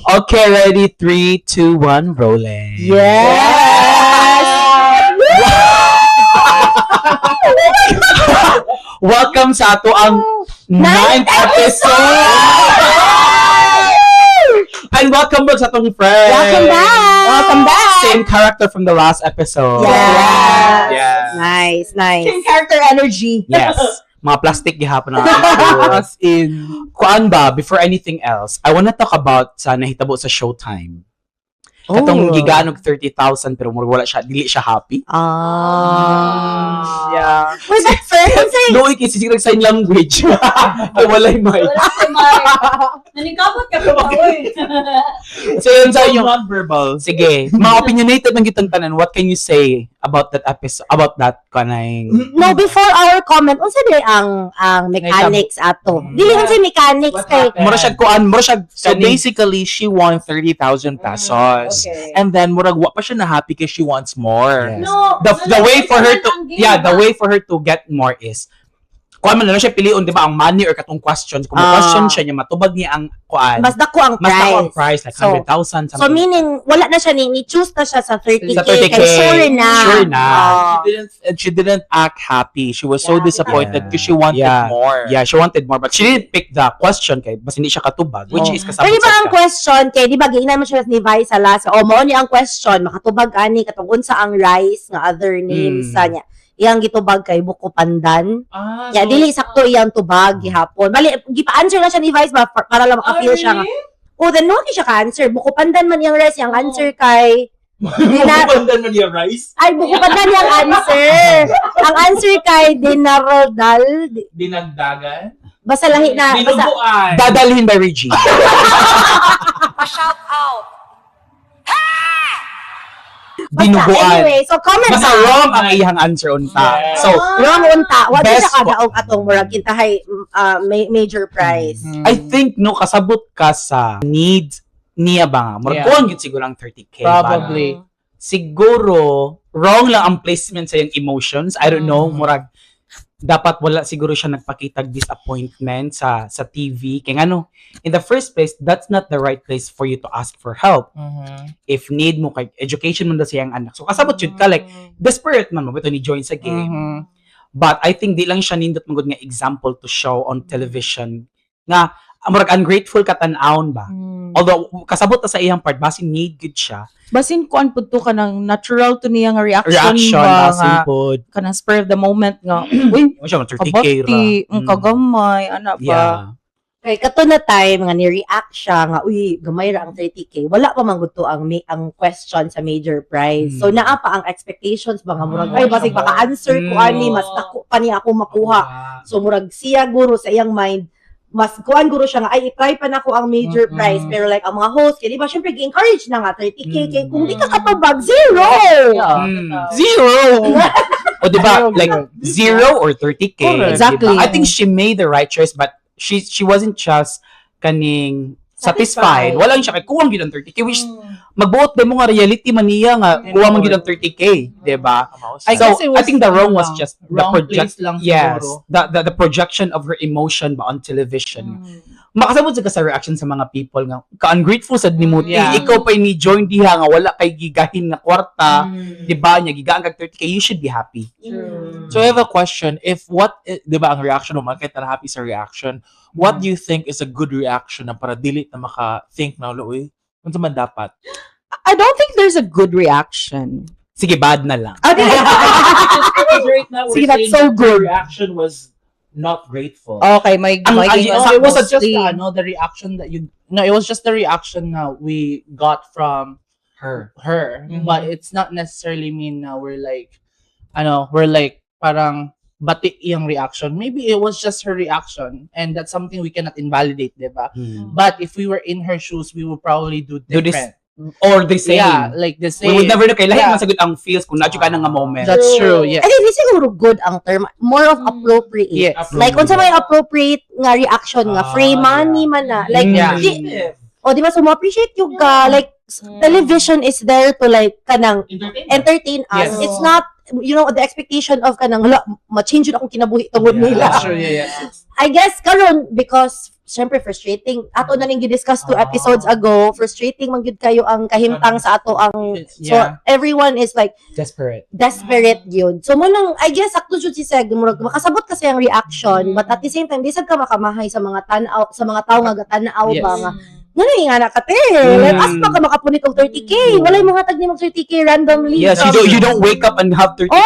Okay, ready? Three, two, one, rolling. Yes! Welcome sa atoang ninth episode! And welcome back sa atong friend. Welcome back! Welcome back! Same character from the last episode. Yes. Yes. Nice, nice. Same character energy. Yes. Mga plastic gihapon na. As in, Kuan ba, before anything else, I wanna talk about sa nahitabo sa Showtime. Katong Oh. gigaan og 30,000 pero murag wala siya, dili siya happy. Ah. Yeah. Wait, but first, unsay Luoy kay sige sign language. Ay, walay mic. Wala si Mark. Naningkamot ka pa, uy. So yun sa inyo. Non-verbal. Sige, mga opinionated man gyud tang tanan, what can you say about that episode, about that kanang No, before our comment, unsa diri ang mechanics ato? Dili unsay mechanics What kay happened? Mura siya kuan, mura siya So kaning- basically, she won 30,000 pesos. Okay. And then, murag, wa pa siya na happy kasi she wants more. Yes. No. The way for her to ang game, yeah, the ba? way for her to get more is kuan man na lang siya pilion, di ba, ang money or katong questions. Kung question siya niya, matubag niya ang kuan. Mas dako ang Mas dako ang price. price, like So- 100,000 So something. meaning wala na siya ni choose na siya sa 30K, Sa 30K. kay sure na. Sure na. Ah. She didn't act happy. She was so disappointed because she wanted more. Yeah, she wanted more but she didn't pick the question kay basta hindi siya katubag, which Oh. is kasabot Pero di ba sa ang question kay di ba giingnan mo siya ni Vice sa last, o mao ni ang question makatubag ani katong unsa ang rice nga other name sa niya iyang gitubag kay buko pandan. Ah, Ya, dili sakto iyang tubag gihapon. Bali gipa-answer na siya ni Vice ba para lang Oh, maka-feel siya nga. really? Oh, then no siya ka-answer. Buko pandan man iyang rice, iyang answer kay Buko pandan man yung rice? Ay, buko pandan iyang answer. Ang answer kay Dinarodal. Dinagdagan? Basta lahi na basta Dinuguan. Dadalhin by Reggie. Pa-shout out. Basta, Dinuguan. anyway, so comment Basta na. wrong ang iyang answer unta. Yeah. So, Wrong unta. Wa Best siya kadaog atong murag kintahay major prize. I think no kasabot ka sa needs niya ba nga. Murag kuan gyud siguro ang 30K ba? Probably. Siguro wrong lang ang placement sa iyang emotions. I don't know, murag dapat wala siguro siya nagpakitag disappointment sa TV. Kaya ano, in the first place, that's not the right place for you to ask for help. If need mo kay education mo na siyang anak. So kasabot jud ka, like desperate man mo bitaw ni join sa game. But I think di lang siya nindot magud nga example to show on television nga murag ungrateful ka tan-awon ba. Although kasabot ta sa iyang part, basin need gud siya. Basin kuan pud to kanang natural to niya nga reaction, Reaction ba basin nga pod. kanang spur of the moment nga uy Mo siya 30K ra. kabati ang kagamay ana ba. Yeah. Kay kato na time nga ni-react siya nga uy gamay ra ang 30K. Wala pa man gud to ang question sa major prize. So naa pa ang expectations ba nga murag ay basig baka answer ko ani mas dako pa niya ako makuha. So murag siya guro sa iyang mind mas kuan guro siya nga ay i-try pa nako ang major prize, pero like ang mga host kay di ba syempre gi-encourage na nga 30K kay kung di ka katubag, zero. Zero. O di ba Zero, like zero or 30K. Correct. Di ba? Exactly. I think she made the right choice but she wasn't just kaning satisfied. Satisfied. Wala lang siya kay kuwang gyud ang 30K, which magbuot din mo nga reality man niya nga kuwang man gyud ang 30K, di ba? I So, guess it I was think the wrong ano was lang, just the wrong project place lang yes, siguro. the projection of her emotion ba on television. Makasabot sa ka sa reaction sa mga people nga ka-ungrateful sad nimo ti. Ikaw pa ni join diha nga wala kay gigahin nga kwarta, di ba? Nya gigaan kag 30K, you should be happy. So I have a question. If what, di ba ang reaction mo, man, kahit na happy sa reaction, what do you think is a good reaction na para dili na maka-think na, uy, unsa man dapat? I don't think there's a good reaction. Sige, bad na lang. Ah, dili. Because right now, See, that's so that her good. Reaction was not grateful. Okay, may may No, it was just mostly. the, ano, the reaction that you no, it was just the reaction that we got from Her. her, but it's not necessarily mean na we're like, ano, we're like parang bati yung reaction. Maybe it was just her reaction, and that's something we cannot invalidate, diba? But if we were in her shoes, we would probably do Do this different. Or the same. Yeah, like the same. We would never know kay lahi man sagud ang feels kung naa jud ka na nga moment. That's true. Yeah. I think di siguro good ang term. More of appropriate. Yes. Like unsa may appropriate nga reaction nga free money man na. Like di, o di ba so mo appreciate yung ka like television is there to like kanang entertain us. Yes. It's not the expectation of kanang hala ma-change yun akong kinabuhi tungod nila. That's true. Yeah. I guess karon because syempre frustrating. Ato na ning gi-discuss two episodes ago, frustrating man gyud kayo ang kahimtang sa ato ang, so everyone is like Desperate. Desperate yun. So mo nang I guess sakto jud si Seg, murag makasabot kasi ang reaction, but at the same time di sad ka makamahay sa mga tan-aw, sa mga tawo nga gatan-aw ba nga ngano nga na ka te? Like, asa pa ka makapunit og 30K? Walay mga tag nimo 30K randomly. Yes, you don't wake up and have 30K. Oh,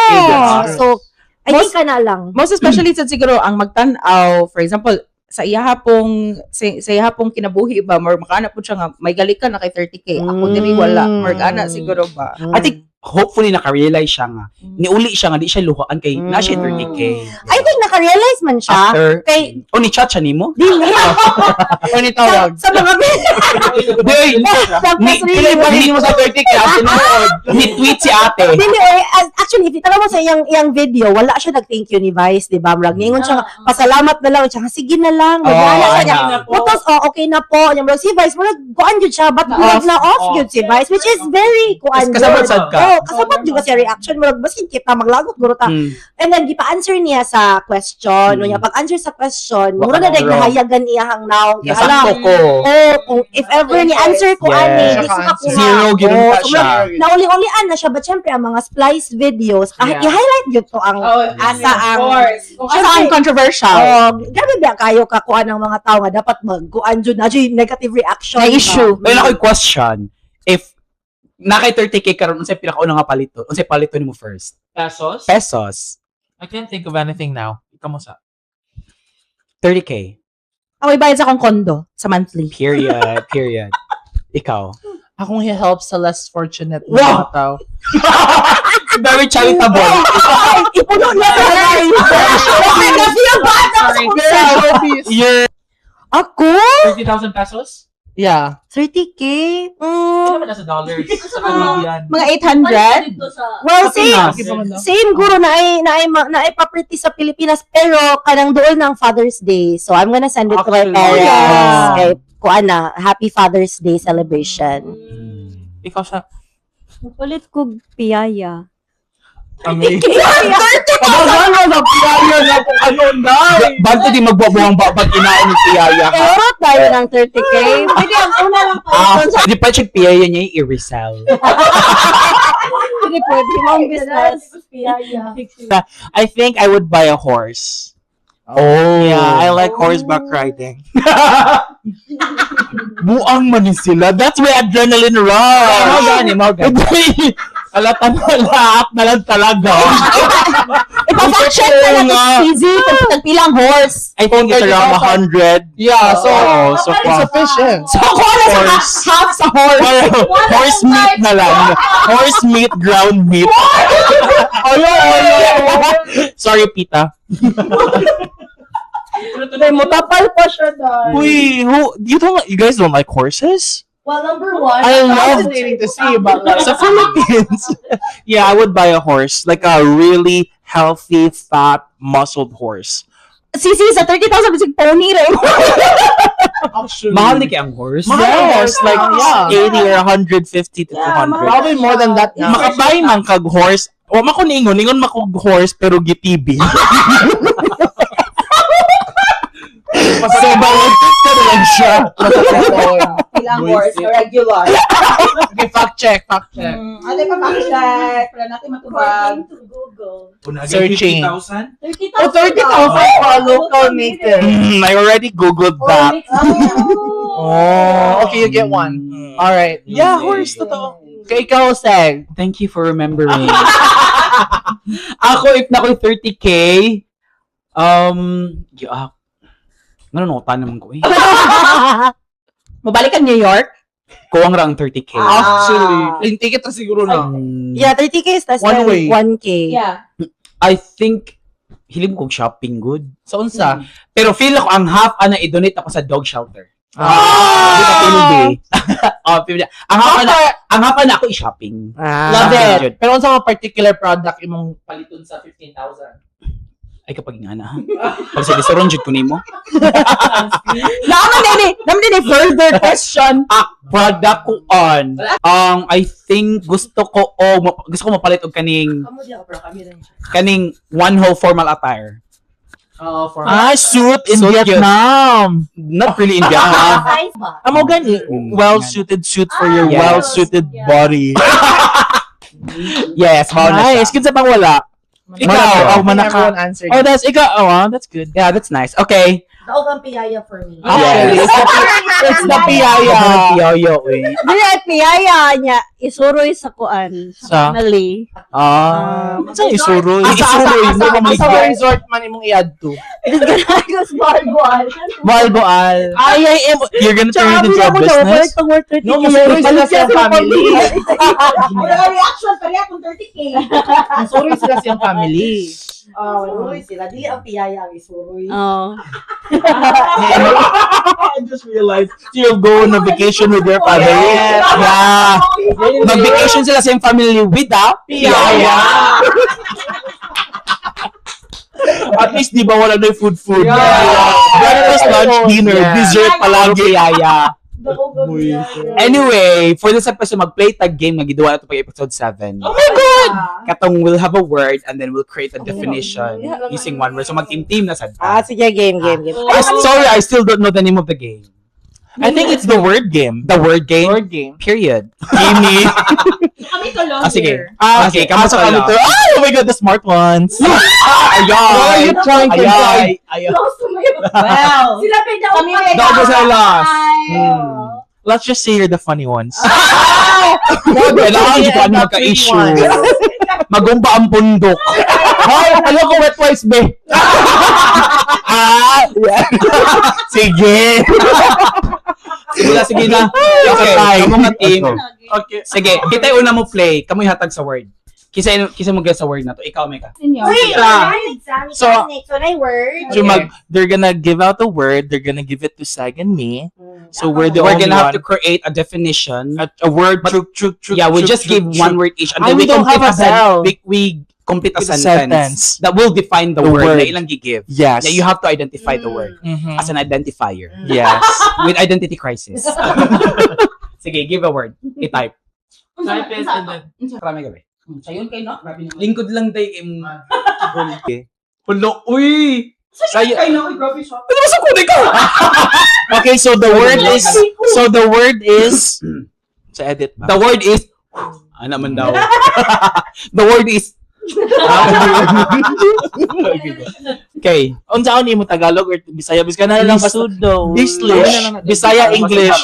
That's true. so I think kana lang. Most especially sa siguro ang magtan-aw, for example, sa iyaha pong kinabuhi ba, or makaana po siya nga may gali ka na kay 30K, ako diri wala, or ana siguro ba. I think hopefully naka-realize siya nga. Niuli siya nga di siya luhaan kay na siya 30K. I think naka-realize man siya After kay o ni chat siya nimo? dili O ni tawag. sa mga Di, sa ni press release. ni mo sa 30K ang tinuod. Ni tweet si ate. Dili eh, actually, if itanaw mo sa iyang video, wala siya nag-thank you ni Vice, di ba? Murag ningon siya, pasalamat na lang siya, sige na lang. Oh, Wala siya niya. ana. Putos, oh, okay na po. Nya murag si Vice, murag kuan jud siya, but murag na off jud si Vice, which is very kuan jud. Kasabot sad ka. Oh, kasabot jud kasi reaction, murag basin kita maglagot guro ta. And then gipa-answer niya sa question. Unya pag-answer sa question, Wa mura ka na dag wrong. nahayagan iyahang naong. Kay hala, Nasakto ko. oh, kung if ever ni answer ko ani, di ko makuha. Zero gyud Oh, ka so, siya. Nauli-ulian na siya, but syempre ang mga splice videos, kahit i-highlight yun to ang asa ang Kung asa ang controversial. Oh, grabe ba kayo kakuan ng mga tao nga dapat magkuan jud na jud negative reaction Na ba? issue. May ako'y question. If na kay 30K karon, unsay pinakauna nga palito? Unsay palito nimo first? Pesos? Pesos. I can't think of anything now. Kamusta? 30K. Ako ibayad sa akong condo sa monthly. Period. Period. Ikaw. Akong he-help sa less fortunate na Wow! mga tao. Very charitable. Ay, ipuno na sa Okay, na-feel bad ako sa Sorry. kong self. You're Ako? 30,000 pesos? Yeah. 30K? Ano naman nasa dollars? Sa Canadian. Mga 800? Dito sa Well, same. Pinas. Same guro na ay property sa Pilipinas, pero kanang dool ng Father's Day. So I'm gonna send it to my Actually, parents. yeah. Kay kuan na, happy Father's Day celebration. Ikaw sa Ulit ko piyaya. Amazing. Kabahan na piyaya na kung ano na. Bago di magbabuhang ba pag inaon ng piyaya ka. Pero tayo ng 30K. Pwede ang una lang pa. Ah, di pa siya piyaya niya yung i-resell. Pwede, pwede. Mong business. I think I would buy a horse. Oh. Yeah, I like horseback riding. Buang man ni sila. That's where adrenaline Mao rush. gani, mao gani. Alatan na lahat na lang talaga. Ipa-fact check na lang Nga. si CZ kung tagpilang horse. I think it's around 100. Yeah, so, Oh, so it's far. sufficient. So, kuha na sa Horse. half sa horse. Parang horse meat na lang. Horse meat, ground meat. Ayo, ayo. Sorry, Pita. May mutapal pa siya dahil. Uy, who, you guys don't like horses? Well, number one, I love Fascinating to see, but like, sa Philippines. Yeah, I would buy a horse. Like a really healthy, fat, muscled horse. CZ, sa 30,000, bisig pony rin. Actually, Mahal ni kay ang horse. Yes, like Yeah. 80 or 150 to Yeah, 200. Probably more than that now. Makabay man kag horse. Wa man ko niingon, ningon makog horse pero gi-TV. So bawal ka na lang siya. Ilang horse, regular. Okay, fact check, fact check. Ano pa fact check? Wala natin matubag. According to Google. Searching. 50,000? 30,000. Oh, 30,000 for a local native. I already googled that. Oh, okay, you get one. All right. Yeah, horse, totoo. Okay, ikaw, Seg. Thank you for remembering. Ako, if na ko'y 30K, yeah, nanonotan naman ko eh. Mabalik ang New York? Kuwang ra ang 30K. Actually, yung ticket na siguro na. Yeah, 30K is less One than way. 1K. Yeah. I think, hilim kong shopping good. Sa unsa? Pero feel ako ang half ana i-donate ako sa dog shelter. Ah! Di ba pilbi? Oh, pilbi. Ang half ana ako i-shopping. Ah. Love Shopping it. jud. Pero unsa mga particular product imong paliton sa 15,000? Ay kapag nga na. Pag sa disuron jud ko nimo. Naman din eh, further question. Ah, product ko on. I think gusto ko mapalit og kaning kaning one whole formal attire. Oh, for Ah, suit in Suit yun. Vietnam. Not really in Vietnam. Size ba? Amo gani, Mm. well-suited suit for your Yes. well-suited Yeah. body. Yes, mao na siya. Nice. Kinsa pang wala? Ikaw, Manaka. oh, manaka. Everyone answered. Oh, that's ikaw. Oh, ah, that's good. Yeah, that's nice. Okay. Daog ang piyaya for me. Actually, Yes. it's the piyaya. Piyoyo, eh. Dili at piyaya niya isuroy sa kuan Sa? sa family. Ah, unsa isuroy? Asa, Isuroy asa, mo Asa mamaligya. ba resort man imong i-add to? Bual-bual. Bual-bual. Ay, ay, ay, you're gonna turn it into a business? Pag worth 30K. No, masuroy sila sa family. Wala reaction pareha kung 30K. Masuroy sila siyang family. Oh, isuroy sila. Di ang piyaya ang isuroy. Oh. I just realized you'll go on a vacation with your family. Yes. Yeah. Mag-vacation sila sa family with the Piyaya. At least, di ba, wala na yung food-food. Yeah. Breakfast, lunch, dinner, Yeah. dessert palagi. Piyaya. Daog ang piyaya. Anyway, for this episode, mag-play tag game nga giduwa na to pag episode 7. Oh my God! Katong we'll have a word and then we'll create a definition using one word. So mag-team-team na sad. Ah, sige, game, game, game. Ah, sorry, I still don't know the name of the game. I think it's the word game. The word game? Word game. Period. Gimme. Kami to lang Ah, sige. Ah, Okay, okay, kamo kamo sa kami lang. to. Oh my God, the smart ones. Ayay! Why are you trying to Ayay! Ayay! Well, Sila pa yung Kami may Daog sa last. Let's just say you're the funny ones. Kailangan ko ano magka-issue. Magumba ang pundok. Hoy, alam ko wet wipes, be. Ah, yeah. Sige. Sige na, sige na. Okay, kamo nga team. Okay. Sige, kita yung una mo play. Kamo yung hatag sa word. Kisa, kisa mo guess sa word na to. Ikaw, Meka. Wait, Ah. so, So- so, na word. So mag, they're gonna give out a word. They're gonna give it to Sag and me. So we're the We're only gonna have one. to create a definition. A word. But- Truk, truk, truk, Yeah, we truk, just truk, give truk. one word each and Ah, then we we don't complete have a bell. we complete a With a sentence, sentence. that will define the The word, word. na ilang gi-give. Yes. Na you have to identify the word as an identifier Yes. with identity crisis. Sige, give a word. I-type. Type it and then... Marami gabi. Sayon kayo, no? Grabe naman. Lingkod lang day im Hulo, uy! Sayo- Ay, no, uy, grabe siya. Ano ba sa kunin ka? Okay, so the word is so the word is sa edit ba? The word is ano man daw. The word is Okay. Unsaon nimo Tagalog or Bisaya? Bisaya na lang basta Lisod daw. English. Bisaya English.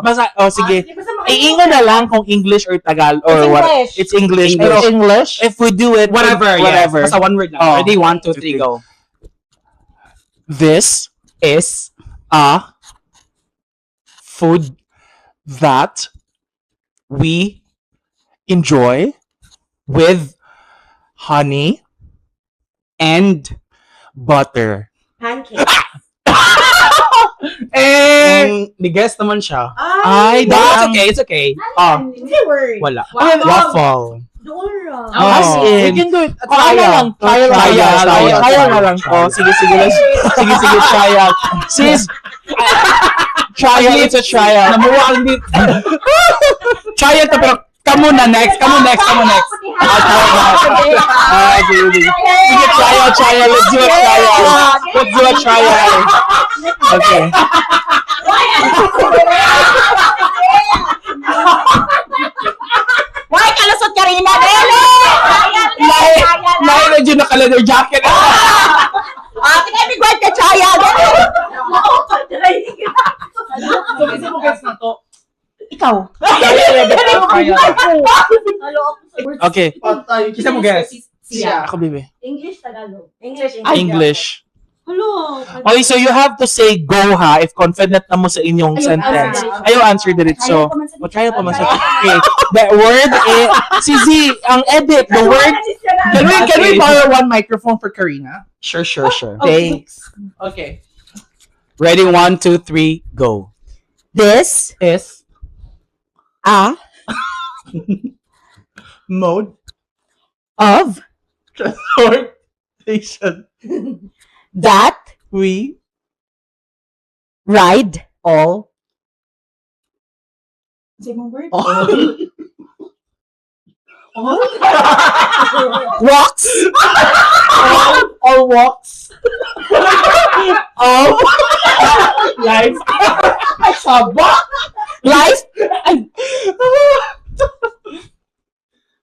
Basta oh sige. Iingon na lang kung English or Tagalog or what. It's English. English. Pero English. if we do it Whatever, whatever. Yes. Basta one word lang. Oh. Ready? 1, 2, 3, go. This Is a food that we enjoy with honey and butter. Pancake. eh, ni guess naman siya. Ay, No, it's damn. okay, it's okay. Ah, Hindi word. Wala. Waffle. Waffle. Dora. As We in, can do it. Oh, ano lang, trial, Trial, trial, trial, trial na lang. Oh, sige, sige, let's, sige, sige, trial. Sis, trial, it's a trial. Namuha ang dit. Trial to pero kamo na next, kamo next, kamo next. Ah, sige, sige. Sige, trial, trial, let's do a trial. Let's do a trial. Okay. Why kalusot ka rin na, Dele? Lahi na dyan naka-leather jacket. Ah, tingnan mi guard ka chaya. Dele. So, kasi mo guys na to. Ikaw. Okay. Patay. Kisa mo guess. Siya. Ako, baby. English, Tagalog. English, English. Hello. Okay, so you have to say go ha if confident na mo sa inyong Ayaw, sentence. answer. Ayaw answer diretso. O, trial pa man sa... Okay. The word is... Si Z, ang edit, the word... Can we borrow one microphone for Karina? Sure. Thanks. Okay. Ready, 1, 2, 3, go. This Is a mode of transportation that we ride all word? all walks all walks Of life. Ay, saba! Life. Ay.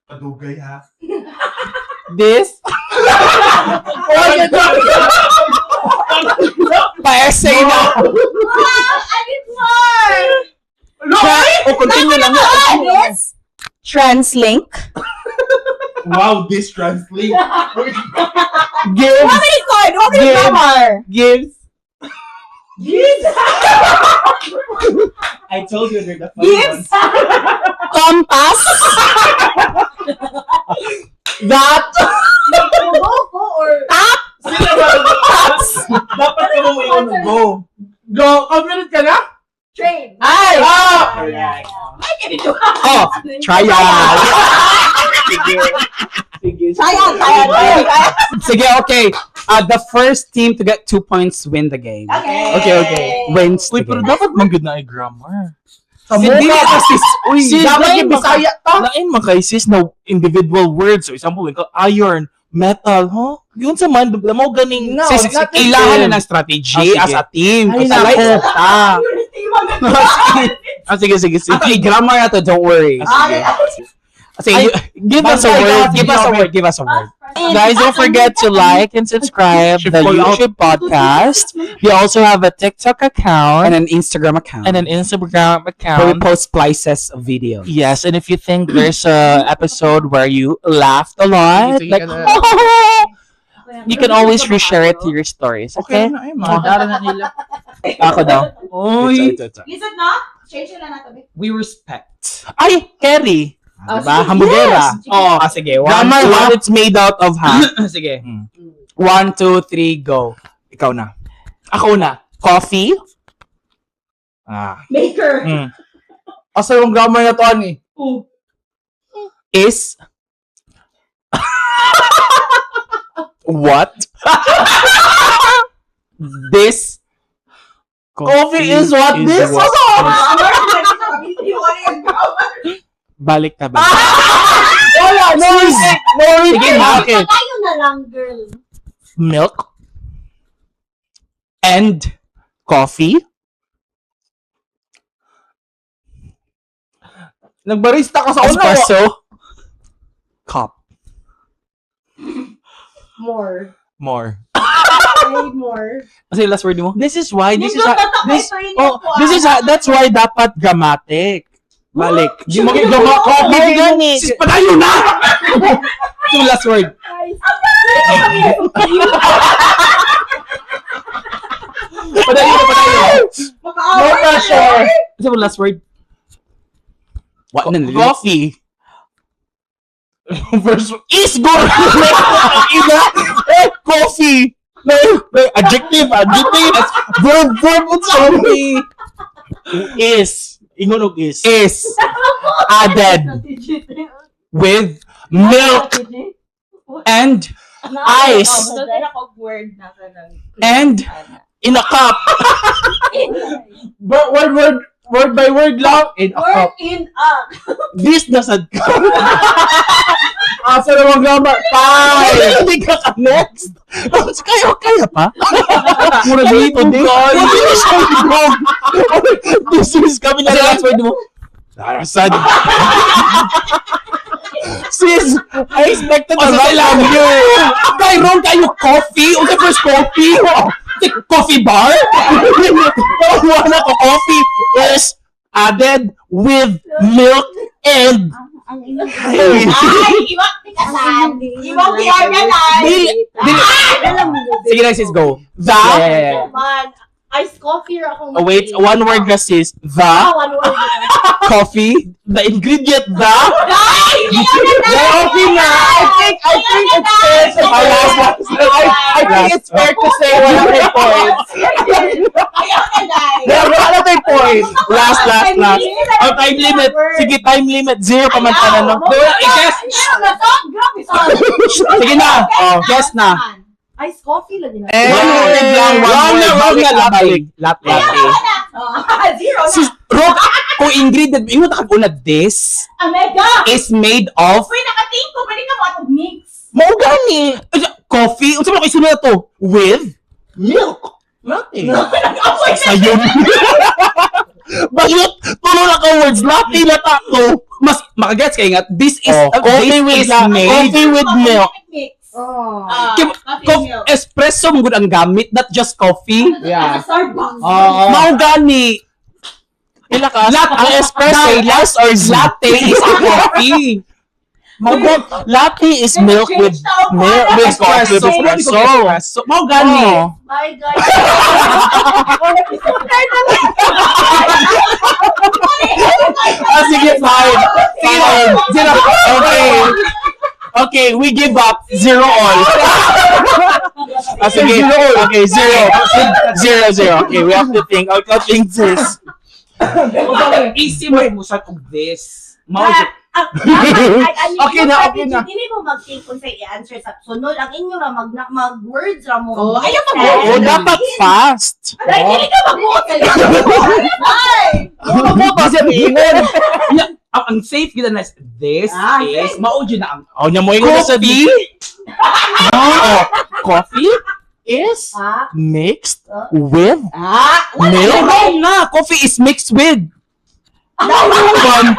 Padugay ha. This. Oh, my God! Pa-essay na. I need more! O, continue lang. This? Translink. Wow, this translate. Gives. Oh my God! Okay, Gives. grammar. Gives. I told you they're the funny Gives. ones. Compass. That. Go ko or... Sila ba? Dapat ka mo yung go. Go! Complete ka na? Train. Ay! Ah! Oh, trial. Sige. Sayang, sayang, sayang. Sige, okay. The first team to get 2 points win the game. Okay. Okay. Wins Uy, the pero game. dapat man gud na ay grammar. Hindi na kasi, uy, Sis, Dapat lain yung Bisaya ta. Lain man kay sis na individual words. So, example, ka iron, metal, huh? Yun sa man, mo ganing No, sis, not kailangan na ng strategy Ah, sige. as a team. Ay, Kasi nako. like, ah, Ah, sige, sige, sige. ato, i-grammar na to, don't worry. Ah, sige. Sige, Ay, give us a word. Give us a word, give us a word. Guys, don't forget to like and subscribe Should the call out. YouTube podcast. We also have a TikTok account And an Instagram account. and an Instagram Where we account. post splices of videos. Yes, and if you think there's a episode where you laughed a lot, Sige, sige, like ka you can always reshare it to your stories. Okay Okay? na, ay, madara na nila. Ako daw. Oy, Ito, ito, ito. Lisod na? Change na lang natin. we respect. Ay, Kerry. Diba? Hamburgera. Yes. Oh, ah, sige. One, Grammar two, what it's made out of, ha? Sige. One, two, three, go. Ikaw na. Ako na. Coffee. Ah. Maker. Asa yung grammar na to, ani? Is What? this Coffee is what this? what Balik ka ba? Wala, no retake, no Sige retake. na. Okay. Patayo na lang, girl. Milk. And Coffee. Nagbarista ka sa una. Espresso. Cup. More. More. Ay, more. Kasi last word mo? This is why, this is, Nindot na to, this, kay oh, this is, that's why dapat grammatic. Balik. Di mo ginawa coffee. May gani. Sis, padayon na! Yung last word. Padayon na, padayon. No pressure. Kasi yung last word? What? Coffee. First, Is good. Ina. Eh, coffee. No, no, adjective, adjective. Verb, verb, unsa? Coffee Is. ingon og is. is Added. with Milk. and Ice. Word na ka ng and In a cup. Word, word, word, word by word lang. In a Word cup. in a. This na sad ka. Asa naman grammar? Five. Hindi ka ka next. Kaya, kaya pa? Mura dito, din. This is kami na Kasi lang. last word mo? Sad. Sis, I expected Oh, a sis, lot I love from you. Kay wrong kayo coffee? Unsa first coffee? Coffee bar? Wala ko coffee is added with milk and Ay, iwak ni kasan. Iwak ni organize. Dili, dili. Sige na, sis, go. The Yeah. Man, iced coffee ra akong Oh, wait, one word na sis. The Ah, one word. Coffee. The ingredient the Coffee na. I think it's fair to Oh, say. last, last, I think it's fair to say wala kay points. Ayaw na, guys. Wala kay points. Last, last, last. Oh, time limit. Sige, time limit. Zero pa man tanan, no? I-guess. Ayaw na to. Grabe, sorry. Sige na. Oh, guess na. Iced coffee lagi na. Eh, One word lang, one wrong na, word. wrong na. Balik, Latte. balik. Latte. Latte. Ah, zero na. Sis, wrong. Kung ingredient, ingon na kag una, this Omega. is made of Uy, nakatingin ko. Pwede ka mo atong mix. Mao gani. coffee. Unsa man ko isunod na to? With Milk. Latte. Sayon. Bayot, tulo na ka words. Latte na ta to. Mas makagets kay nga this is Oh, coffee this with is made. Coffee with milk. Mix. Oh. Ah, coffee milk. Espresso man gud ang gamit, not just coffee. Yeah. Sa Starbucks. Oo. Mao gani. Ila ka? Ang espresso, Latte S or Z? Latte is a coffee. Latte is milk with milk with coffee with Espresso. espresso. Espresso. Mao gani. Oh. My God. Ah, sige, fine. Fine. Zero. Okay. Okay, we give up. 0 all. Ah, sige. Okay, 0. 0, 0. Okay, we have to think. I'll think this. Easy mo musad og this. Mao jud. Ay, Okay na, okay na. Hindi mo mag-think kung sa i-answer sa sunod. Ang inyo ra mag, mag-words ra mo. Oh, ayaw Oh, dapat fast. Ay, dili ka mag-words. Ay! Kasi ingon. Nya, ang safe gid na is this Ah, is mao jud na ang Oh, nya mo ingon sa coffee. Oh, coffee is Ah, mixed with Ah, milk. Wrong na. Coffee is mixed with. From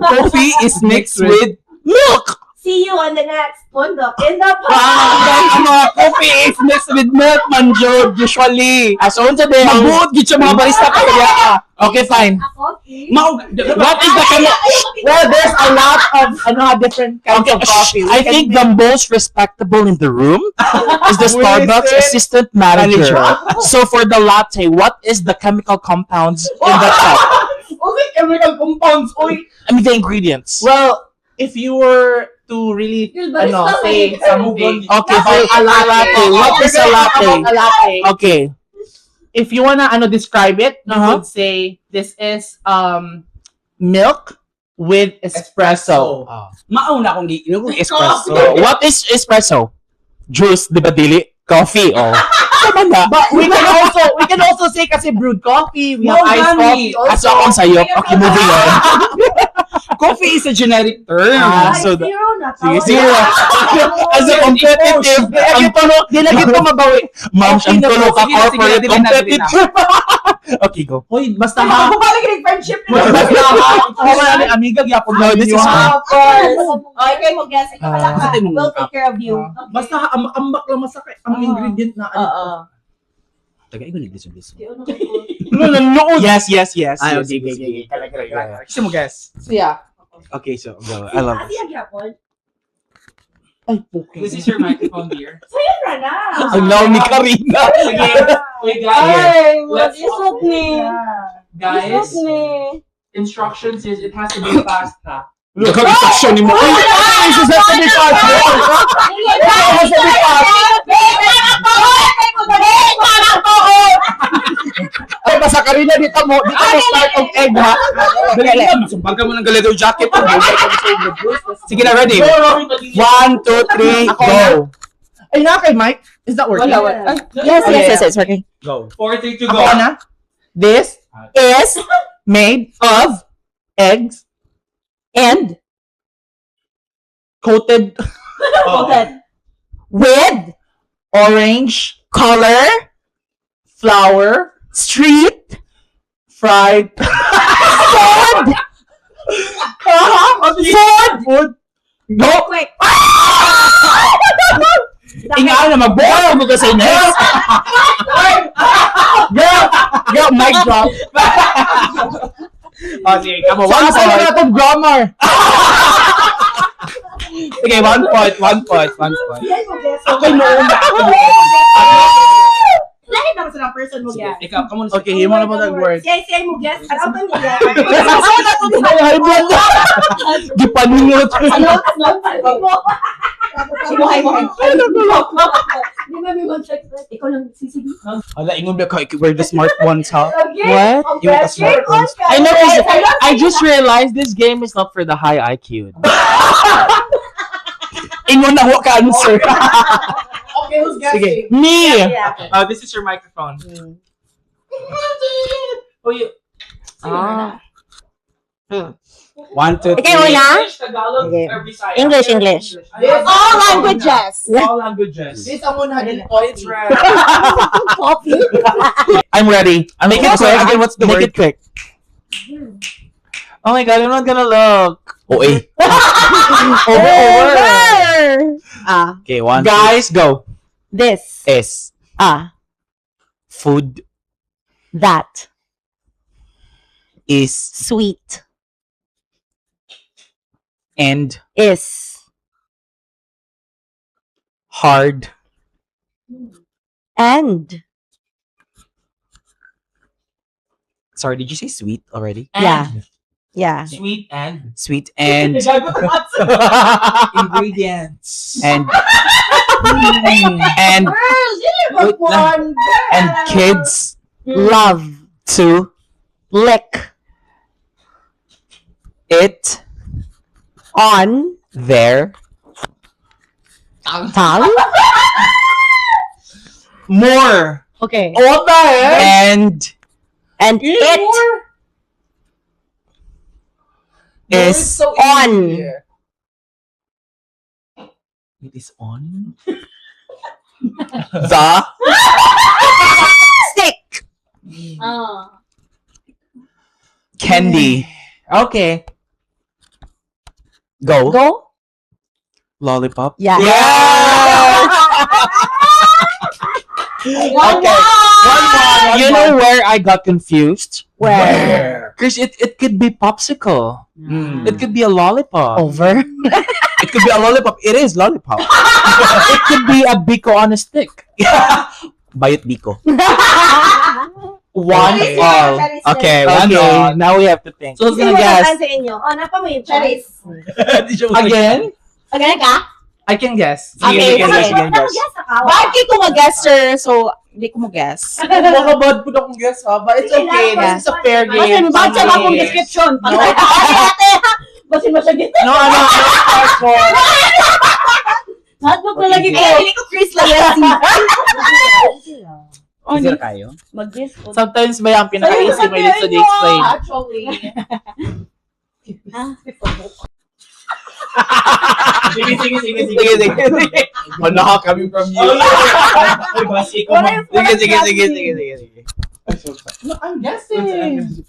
Coffee is mixed with milk. see you on the next Pundok in the Ah, Park. ang mga coffee is mixed with milk man jud usually. As on sa day. Mabuot gid siya mga barista pa kaya. Okay, fine. A coffee. Mao What is the chemi- Well, there's a lot of ano, different kinds Okay, of coffee. We I can think the most respectable in the room is the Starbucks Wait, assistant manager. So for the latte, what is the chemical compounds in the cup? Okay, chemical compounds. Oy. I mean the ingredients. Well, if you were to really Yung barista ano, say may- something Okay, for a latte, what is a latte? About a latte. Okay. If you wanna ano describe it, you would say this is milk with espresso. Mao na akong giinom kong espresso. So, what is espresso? Juice, di ba dili? Coffee, oh. Tama na. But we can also say kasi brewed coffee, we have Mao iced gani. coffee also. Aso akong sayop. Okay, moving on. Coffee is a generic term. Ah, Ay, so 0 na. Sige, 0. As a competitive, ang tulo, Di na gito mabawi. ma'am, Okay ang na tulo po. ka Sige na, sige na, corporate dili na, dili na. competitive. Okay, go. Hoy, basta ha. Bumalik rin friendship Basta ha. Ako na ni amiga gyapon No, this ninyo, is ha. fine. Of course. Okay, mo guess. Ikaw wala ka. Sa imong We'll take care of you. Ah. Basta ha, ambak lang masakit ang ingredient na ano. Oo. Taga ingon ni lisod. No, no, no. Yes. Ay, yes, okay, yes, okay, yes. okay. Kasi mo guess. So, yeah. Okay, so go. I love this. Siya gyapon. Ay, puki. This is your microphone, dear. Sayo ra na. Ang law ni Karina. Sige. Wait, guys. Ay, Let's- isot ni. Guys, Isot ni. instructions is it has to be fast, ha? Nagka-instruction ni mo. Ay, ay, this has to be fast. It has to be fast. Ay, basta Karina, dito mo start of egg, ha? Dali na, masumbag ka mo ng leather jacket. Sige na, ready? One, two, three, Ako go. Ay, na kay Mike. Is that working? Wala, wala. Ay, yes, it's working. Go. 4, 3, 2, go. Ako na. This Is made of eggs and coated Oh. with orange color flour street fried food. food. Food. Go! Quick. Ingaan na, magbuo mo ka sa next. Girl, girl, mic drop. Oh, sige, kamo. So, One asa na point. natong grammar? Sige, one point, one point, one point. Siya mo guess. Ako noon na. Ako noon. Lahi naman sa person mo Sige, guess. ikaw, kamo na. Okay, himo na po tag word. Siya siya mo guess. Ano pa niya? Ay, high blood. Gipaningot. Ano? Buhay mo. Di ba may mag-check? Ikaw lang sisig. Hala, ingon ba ka, we're the smart ones, ha? Okay. What? Ang Yung pressure ka-smart on ones. ka. I know, 'cause I just realized this game is not for the high IQ. Ingon na, wa ka answer. Okay, who's Sige. Me! Yeah. This is your microphone. Oh, you. Ah. One, two, Ikaw three. una? English, Tagalog, Okay. or Bisaya? English, English. All languages. All languages. This ang una din. Oh, it's red. Coffee. I'm ready. Make it quick. Again, what's the Make word? it quick. Oh my God, I'm not gonna look. Oh, eh. Over, over. Ah, Okay, one, two, Guys, go. this. S. Ah, Food that. is Sweet. and Is. hard And. Sorry, did you say sweet already? Yeah. Yeah. Sweet and Sweet and Ingredients. and and Girl, dili Wait lang. And kids Love. to Lick. it On. their Tongue. More. Okay. What the heck? And And it is so on. easy. It is on the Stick. Ah. candy. Okay. Go. Go. Lollipop. Yeah. Yeah. Okay. One more. You know where I got confused? Where? Because it could be popsicle. Mm. It could be a lollipop. Over. It could be a lollipop. It is lollipop. It could be a biko on a stick. Bayot biko. One Okay. all. Okay, one Okay, all. now we have to think. So who's gonna guess? Sa inyo. Oh, napa mo yung Charis. Again? Again ka? I can guess. Okay, Sige, sige, sige. sige, guess. Guess ka. Bakit ko mag-guess, sir? So, hindi ko mag-guess. Baka bad po akong guess ha, but it's Sige okay. lang. This is a fair game. Basin, basin akong description. No. Ate, ate, ha? Basin mo siya gito. No, ano, ano, hardcore. Notebook na lagi ko. Ay, hindi ko Chris lang yes. Easier kayo? Mag-guess ko. Sometimes ba yung pinaka-easy may dito to explain. Actually. Sige, sige, sige, sige. Sige, sige, sige. Wala coming from you. Ay, basi ko. Sige, sige, sige, sige, sige, sige. No, I'm guessing.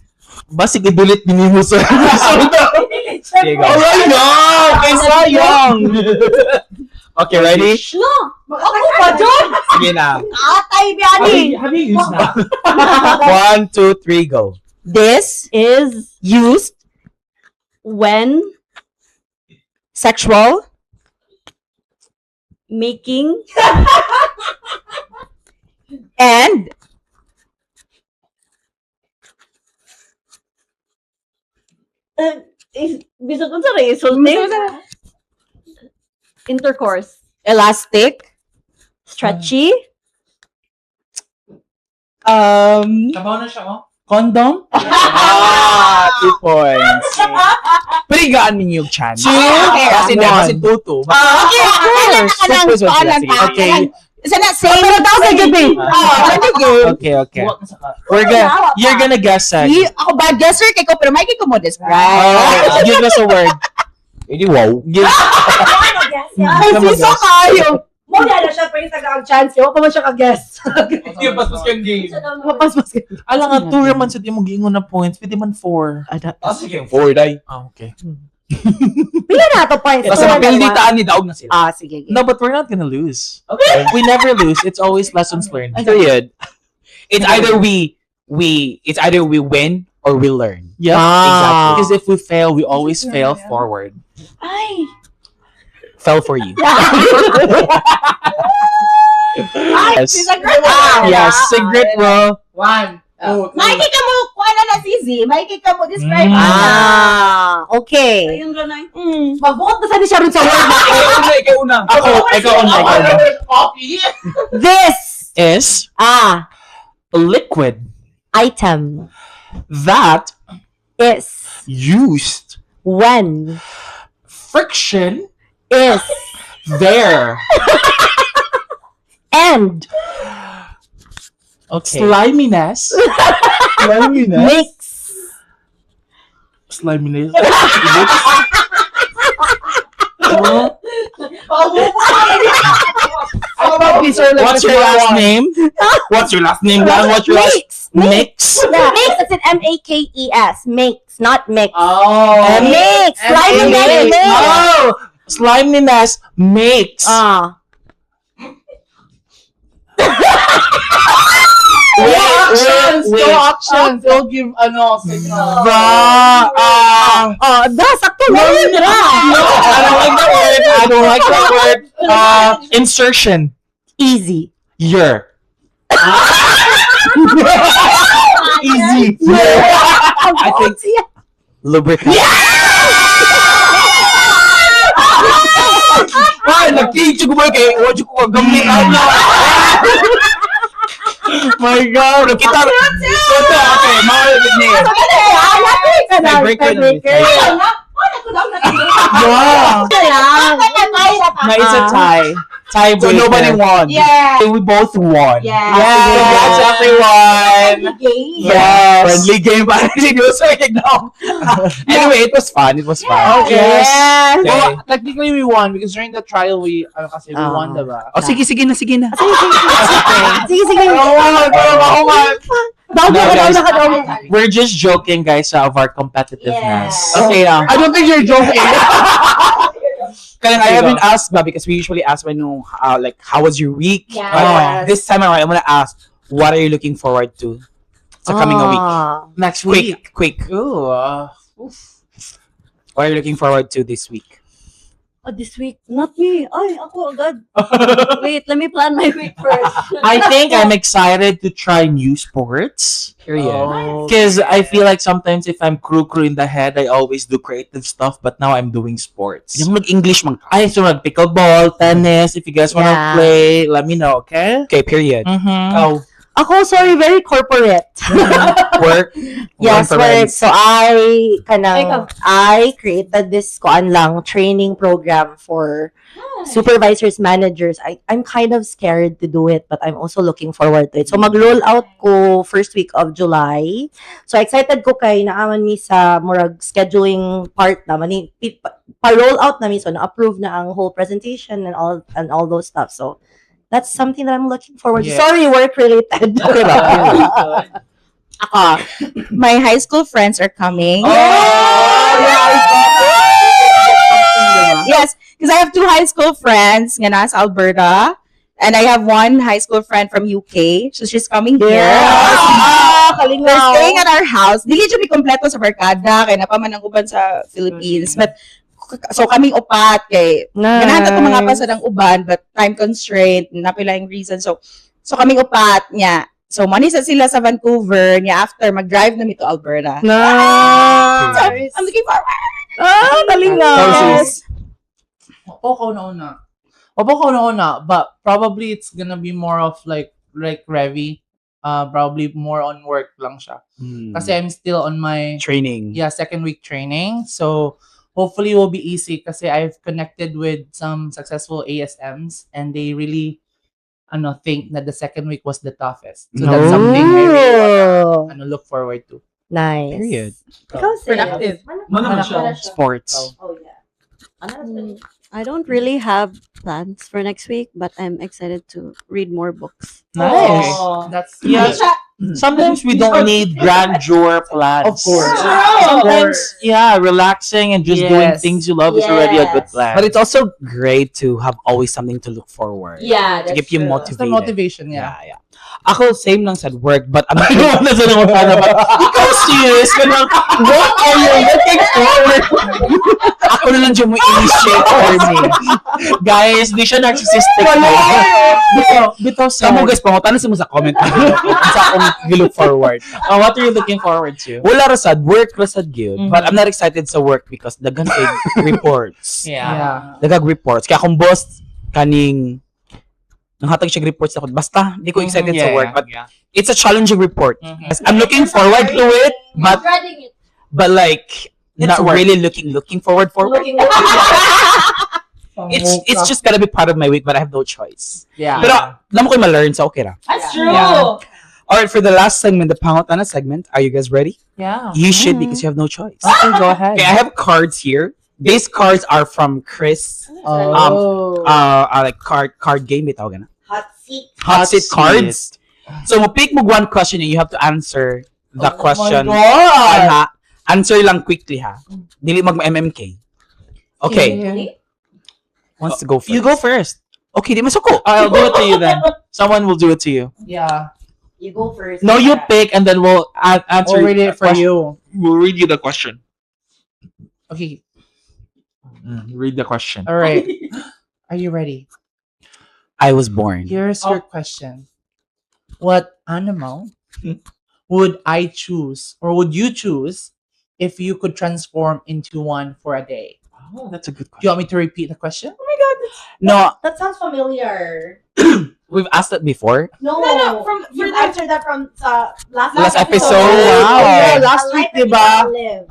Basig i-delete din mo sa Sige, go. Oh my God! Kay sayang! Okay, ready? No! Ako pa dyan! Sige na. Atay, biyani! Have you used that? One, two, three, go. This Is used when sexual making and bisag unsa ra isulti? Intercourse. elastic. Stretchy. Tabaw na siya, oh. Condom? Ah, 2 points. Pwede gaan ninyo yung chance. Two, Kasi hindi, one. kasi 2-2. Okay, kailan na ka Two ng points one sila. kuanan Sige. pa? Okay. Isa na, same. Pero daw sa gabi. Oh, ano game? Okay. We're gonna, you're gonna guess, Sag. Ako bad guesser kay ko, pero may ko mo describe. Oh, give us a word. Hindi, wow. Give, Ay, siso kayo. Mo na siya pero sa ang chance. Wa pa man siya ka-guess. Hindi, paspas kang game. Mapaspas ka. Alam nga, two raman sa di mo giingon na points. Pwede man four. Ah, sige, four, day. Ah, okay. Pila na to points? Basta Two na mapildi dalawa. taan ni daog na sila. Ah, sige. sige. No, but we're not gonna lose. Okay. We never lose. It's always lessons learned. Period. It's either we win or we learn. Yeah. Ah. Exactly. Because if we fail, we always fail forward. Ay! Fell for you. Yes. Ah, Yes. Sigrid will. One, two, three. Mikey ka mo, kuha na na si Z. Mikey ka mo, describe Mm. na. Ah, okay. Ayun ra na. Magbuot na sana siya ron sa word. Ikaw una. Ako, ikaw una, ikaw una. Coffee? This Is ah liquid item that is used when friction is there. and Okay. Sliminess makes Sliminess. What's your last name? What's your last name? Lang? What's your last Makes. Mix? Yeah. Makes, it's an M-A-K-E-S. Makes, not mix. Oh. Makes. Sliminess makes. Oh! Sliminess makes. Ah. Wait, Actions! wait, No wait. actions! It'll give, ano, signal. Ba, ah, Oh, da, sakto na yun, ra. no, I don't like that word. I don't like that word. Insertion. Easy. Year. Easy. I think lubricant. Ay, nag-teach ko ba kay Wala ko kagamit. Ano? My God, nakita. Ito, okay, mahal ni. Tiebreaker na. Tiebreaker. Yeah. Lang. No, it's a tie. Tiebreaker. So nobody won. Yeah. We both won. Yeah. Yeah. Congrats, everyone. Yes. Friendly game pa rin. No. Anyway, it was fun. It was fun. Okay. Yes. Okay. Well, technically we won because during the trial we, ano kasi, we Ah. won, diba? Oh, sige, sige na, sige na. Sige, sige. Daw No, na ka, daw guys. na ka, daw. We're just joking, guys, of our competitiveness. Okay lang. I don't think you're joking. Kaya I haven't asked ba because we usually ask when like how was your week? Yeah. But Yes. this time around, I'm gonna ask what are you looking forward to sa coming a week? Ah. Next week. Quick, quick. Ooh. What are you looking forward to this week? Oh, this week? Not me. Ay, ako agad. Wait, let me plan my week first. I think I'm excited to try new sports. Period. Oh. Because I feel like sometimes if I'm crew in the head, I always do creative stuff, but now I'm doing sports. Yung mag-English man ka. I so mag pickleball, tennis. If you guys wanna play, let me know, okay? Okay, period. Mm-hmm. Oh, Ako, sorry, very corporate. work. Yes, work. Conference. So I kanang Ikaw. I created this kuan lang training program for supervisors, managers. I'm kind of scared to do it, but I'm also looking forward to it. So mag-roll out ko first week of July. So excited ko kay naaman mi sa murag scheduling part na mani pa-roll out na mi, so na-approve na ang whole presentation and all those stuff. So that's something that I'm looking forward to. Sorry, work related. Okay ba? Ako, my high school friends are coming. Oh, Yes, because I have two high school friends nga nasa Alberta. And I have one high school friend from UK. So she's coming here. Ah, They're staying at our house. Dili jud mi kompleto sa barkada kay naa pa man ang uban sa Philippines. But so kaming upat kay ganahan ta mga pa sa uban but time constraint naa pila'y reason. So kaming upat niya. So money sa sila sa Vancouver niya after mag-drive na mi to Alberta. Nice. So I'm looking forward. Ah, kalingaw. Yes. Opo ko na una. Opo ko na una, but probably it's gonna be more of like Revy. Probably more on work lang siya. Kasi I'm still on my Training. Yeah, second week training. So hopefully it will be easy kasi I've connected with some successful ASMs and they really ano think that the second week was the toughest. So that's something I really wanna Oh, ano, look forward to. nice. Period. Ikaw, sis. Productive. Ano man siya? Sports. Oh, yeah. I don't really have plans for next week, but I'm excited to read more books. Nice. That's Yeah. Sometimes we don't need grandeur plans. Of course. Sometimes, yeah, relaxing and just doing things you love is already a good plan. But it's also great to have always something to look forward. Yeah, To keep you That's the motivated. motivation, yeah. Yeah. Ako, same lang sa work, but I'm I don't wanna say naman para ba? Ikaw serious ka lang. What are you looking forward? Ako na lang dyan mo initiate for me. Guys, di siya narcissistic. Bitaw, bitaw sa. Kamo guys, pangutana sa mo sa comment below kung sa akong look forward. What are you looking forward to? Wala ra sad, work ra sad gyud. But I'm not excited sa work because daghan kay reports. Daghang reports. Kaya akong boss kaning nanghatag siya reports ako. Basta, di ko excited sa work. But it's a challenging report. I'm looking forward to it, but Dreading it. but like It's not work. really looking forward. It's just gonna be part of my week, but I have no choice. Yeah. Pero alam ko ma-learn, so okay ra. That's true. Yeah. All right, for the last segment, the Pangutana segment. Are you guys ready? Yeah. You should, because you have no choice. Okay, go ahead. Okay, I have cards here. These cards are from Chris. Oh. Like card game bitaw gana. Hot seat. Hot seat cards. So mo pick mo one question and you have to answer the Oh question. my God. Ha? Answer lang quickly ha. Dili mag MMK. Okay. Wants to go first? You go first. Okay, di masuko. I'll do it to you then. Someone will do it to you. Yeah. You go first. No, you pick and then we'll answer. We'll read it for question. you. We'll read you the question. Okay. Read the question. All right. Are you ready? I was born. Here's your question. What animal would I choose or would you choose if you could transform into one for a day? Oh, that's a good Do question. you want me to repeat the question? Oh my God. No, That sounds familiar. we've asked that before. No. No, from You for the, answered that from sa last, Last episode. Oh, Wow. yeah, last A week, life that you diba? wanna live.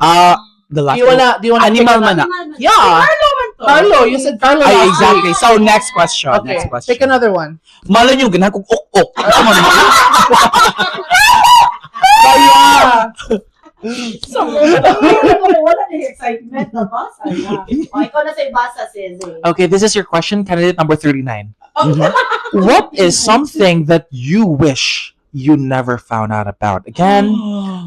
The last Do you wanna Animal pick man na. Yeah. Carlo, you said Carlo Ay, last exactly. week. So, next question. Okay. Next question. Pick another one. Malay nyo, ganahan kong ok-ok. Come on. Kaya. Wala na yung excitement. Nabasa na. O, ikaw na sa ibasa, sis. eh. Okay, this is your question, candidate number 39. What is something that you wish you never found out about? Again,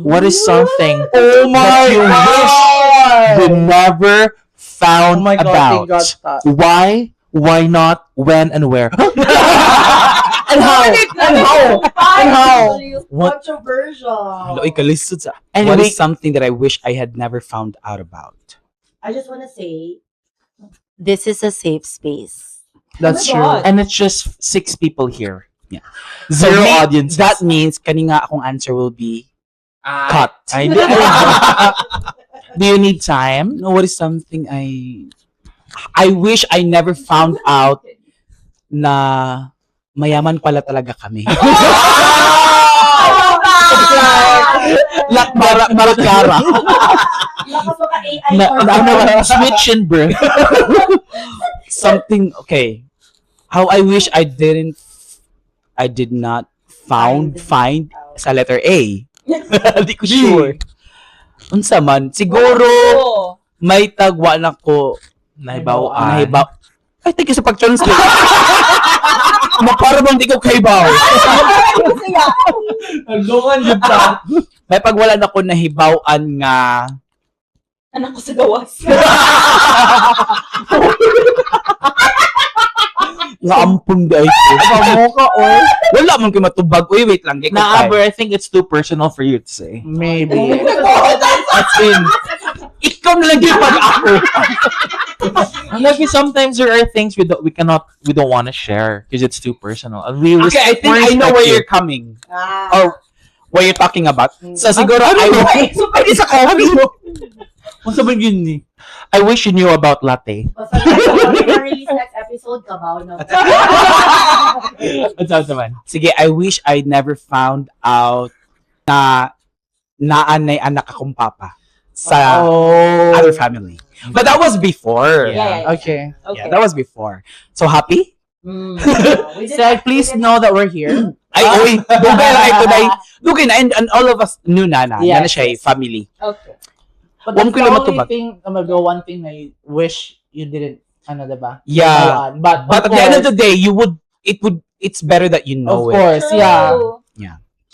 what is something Oh that you wish you never found Oh my God, about? thank God. Stop. Why? Why not? When and where? And how? And how? And how? What? Controversial. Oy, kalisod sa. And What is something that I wish I had never found out about? I just want to say, this is a safe space. That's Oh my true. God. And it's just six people here. Yeah. Zero So, audience. That means, kani nga akong answer will be cut. I Do you need time? No, what is something I wish I never found out na mayaman pala talaga kami. Lak mara marakara. Lakas maka AI Na, for ano, switch in birth. Something, okay. How I wish I didn't I did not found find sa letter A. Di ko sure. Unsa man siguro Oh. may tagwa na ko Naibawaan. nahibaw. Ay, thank you sa pag-translate. Mapara bang di ko kahibaw? Nagdungan yun ta. May pagwala na ko nahibawan nga Anak ko sa gawas. Nga ampun di ay ko. Pamuka, oy. Wala man ko matubag. Uy, wait lang. Kay ko Nah, time. but I think it's too personal for you to say. Maybe. That's in. Ikaw na lang yung pag ako. Like sometimes there are things we don't want to share because it's too personal. And we Okay, I think we I know respect where you. you're coming. Ah. Or what you're talking about. So siguro I So, pwede sa coffee. Unsa ba yun ni? I wish you knew about latte. Basta release next episode ka ba? No? What's up, naman? Sige, I wish I never found out na naanay anak akong papa sa Oh. other family. But that was before. Yeah, yeah, yeah. Okay. Okay. Yeah, that was before. So happy? We did- Seg, please we did- know that we're here. Ay, oy, dugay na ito dai. Dugay na and all of us knew na na, Yes. na siya eh, family. Okay. But Huwag that's ko the lang only matubag. thing, go one thing na you wish you didn't, ano, diba? Yeah. But But at the end of the day, you would it would it's better that you know of it. course, yeah. True.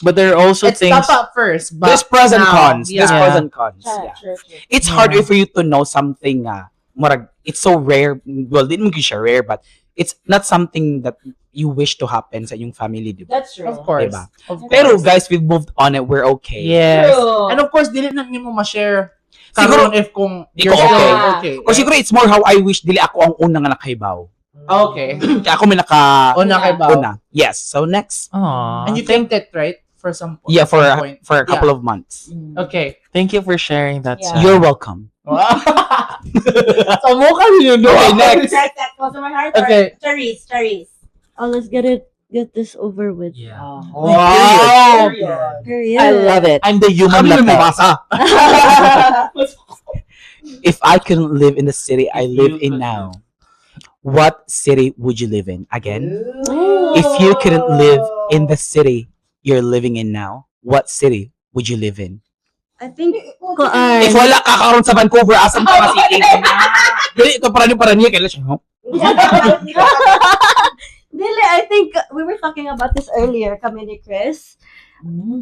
But there are also It's things. tough at first, but There's pros and now, cons. yeah. There's pros and cons. True, Yeah. true, true. It's Yeah. harder for you to know something murag it's so rare. Well, didn't mo siya rare, but it's not something that you wish to happen sa inyong family, di ba? That's true. Of course. Diba? Of course. Pero guys, we've moved on and we're okay. Yes. True. And of course, dili na nimo ma-share Siguro- karon if kung Di you're ko still okay. okay. O siguro it's more how I wish dili ako ang unang nga nakahibaw. Okay. Kaya ako may naka Una kay Bao. una. Yes. So next. Aw. And you kept it, right? For some point. Yeah, for some point. for a couple of months. Okay. Thank you for sharing that. Yeah. Sir. You're welcome. So mo ka yun, no? Okay, next. Check that close to my heart. Okay. Charis, Charis. Oh, let's get this over with. Yeah. Wow. Period. I love it. I'm the human Kami latte. mabasa. If I couldn't live in the city I If live you in could now, what city would you live in? Again, if you couldn't live in the city you're living in now, what city would you live in? I think kuan. If wala ka karon sa Vancouver, asan ka nga city? Dili ito para niya kailan siya. Huh? Dili, I think we were talking about this earlier, kami ni Chris.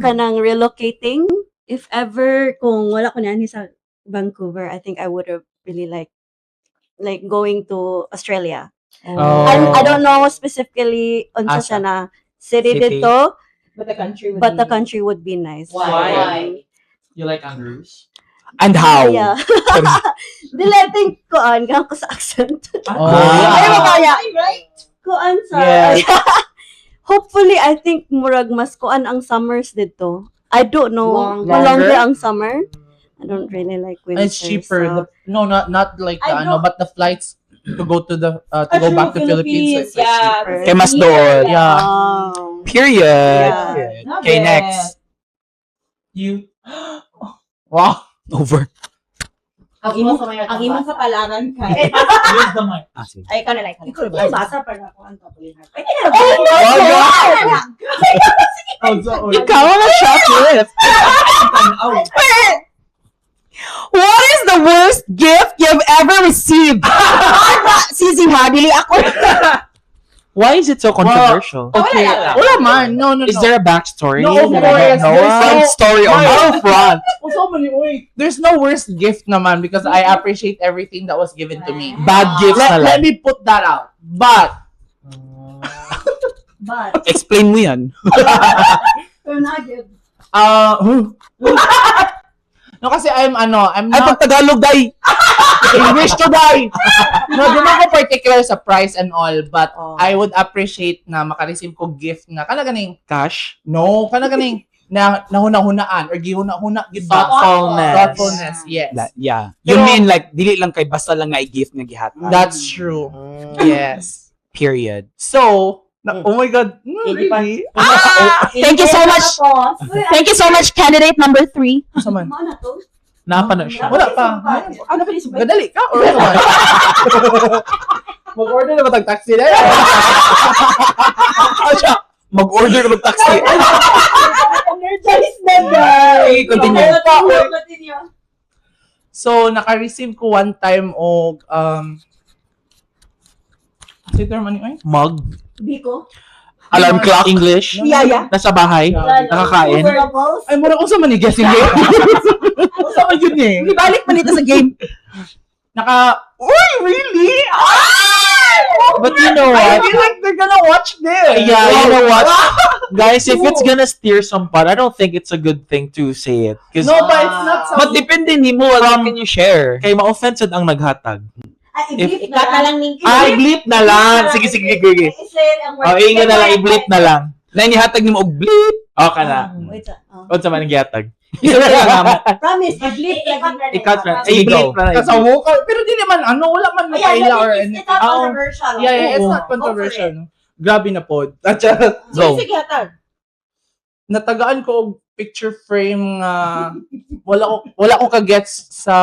Kanang relocating. If ever, kung wala ko niyan sa Vancouver, I think I would have really like going to Australia. Oh. I don't know specifically unsa Asa? siya na city, City. dito, But the country would but the be- country would be nice. Why? You like kangaroos? And how? Yeah. Dili, I think kuan, ganun ko sa accent. Oh. Ah. Ay, mabaya. Right? Kuan sa... Yes. Hopefully, I think murag mas kuan ang summers dito. I don't know. Longer. Longer ang summer. I don't really like winter. It's cheaper. So. No, not like the, I ano, but the flights to go to the to go back to Philippines. Like, Yeah. cheaper. Kay mas doon. Yeah. Oh. Period. Yeah. Period. Love Okay, it. next. You. Wow. Over. Ang imong kapalaran kay. Use the mic. Ah, sige. Ay, ikaw na lang. Ikaw na Basa pa na ako ang tuloy. Oh, so, Ikaw ang chocolate. What is the worst gift you've ever received? Sisi ha, dili ako. Why is it so controversial? Okay. Wala man. No. Is there a backstory? No, of that I course. don't know There's of? no- Front story on Why? front. Oh, so many, uy. There's no worst gift naman because I appreciate everything that was given to me. Bad gifts na Let lang. me put that out. But But, Explain mo yan. we're not good. No, kasi I'm ano, I'm Ay, not pag Tagalog, day! English to die. No, di man ko particular sa price and all, but Oh. I would appreciate na makareceive ko gift na kana ganing Cash. no, kana ganing na nahuna-hunaan or gihuna-huna gid ba? Thoughtfulness. Thoughtfulness, yes. Yeah. You Pero- mean like, dili lang kay basta lang nga i-gift nga gihatag. That's true. Yes. Period. So, na, oh my God, really? Thank you so much. Thank you so much, candidate number 3. Asa man? Mao na to. Napa na siya. Wala pa. Ano pa yung Gadali ka or ano man? Mag-order na ba tag taxi na? Ah, siya. Mag-order na mag-taxi. Energized na guys. Okay, continue. Continue. So, naka-receive ko one time og si term ano yun? Mug. Biko. Alarm clock. English. Yeah, yeah. Nasa bahay. Nakakain. Bubbles. Ay, mura ko sa man guessing game. Unsa man yun eh? Ibalik pa nito sa game. Naka, uy, really? But you know I what? feel like they're gonna watch this. Yeah, you know what? Guys, if it's gonna steer some pot, I don't think it's a good thing to say it. Because No, but it's not But something. depende nimo, what can you share? kay ma-offended ang naghatag. Ay, i-blip na Ikaw lang. lang ning Ah, i-blip na lang. Sige, sige, sige, sige. Oh, inga na lang, i-blip na lang. Na nihatag nimo og blip. Okay na. Wait, oh. Unsa man ang gihatag? Isa na lang amo. Promise, i-blip lang. I-cut na. Sige, I-blip go. na lang. Kasawo ka. Pero di naman, ano, wala man Oh, yeah, makaila or it's anything. not Oo. controversial. Yeah, it's Oo. not controversial. Grabe na pod. At Go. Sige, hatag. natagaan ko og picture frame nga wala ko ka-gets sa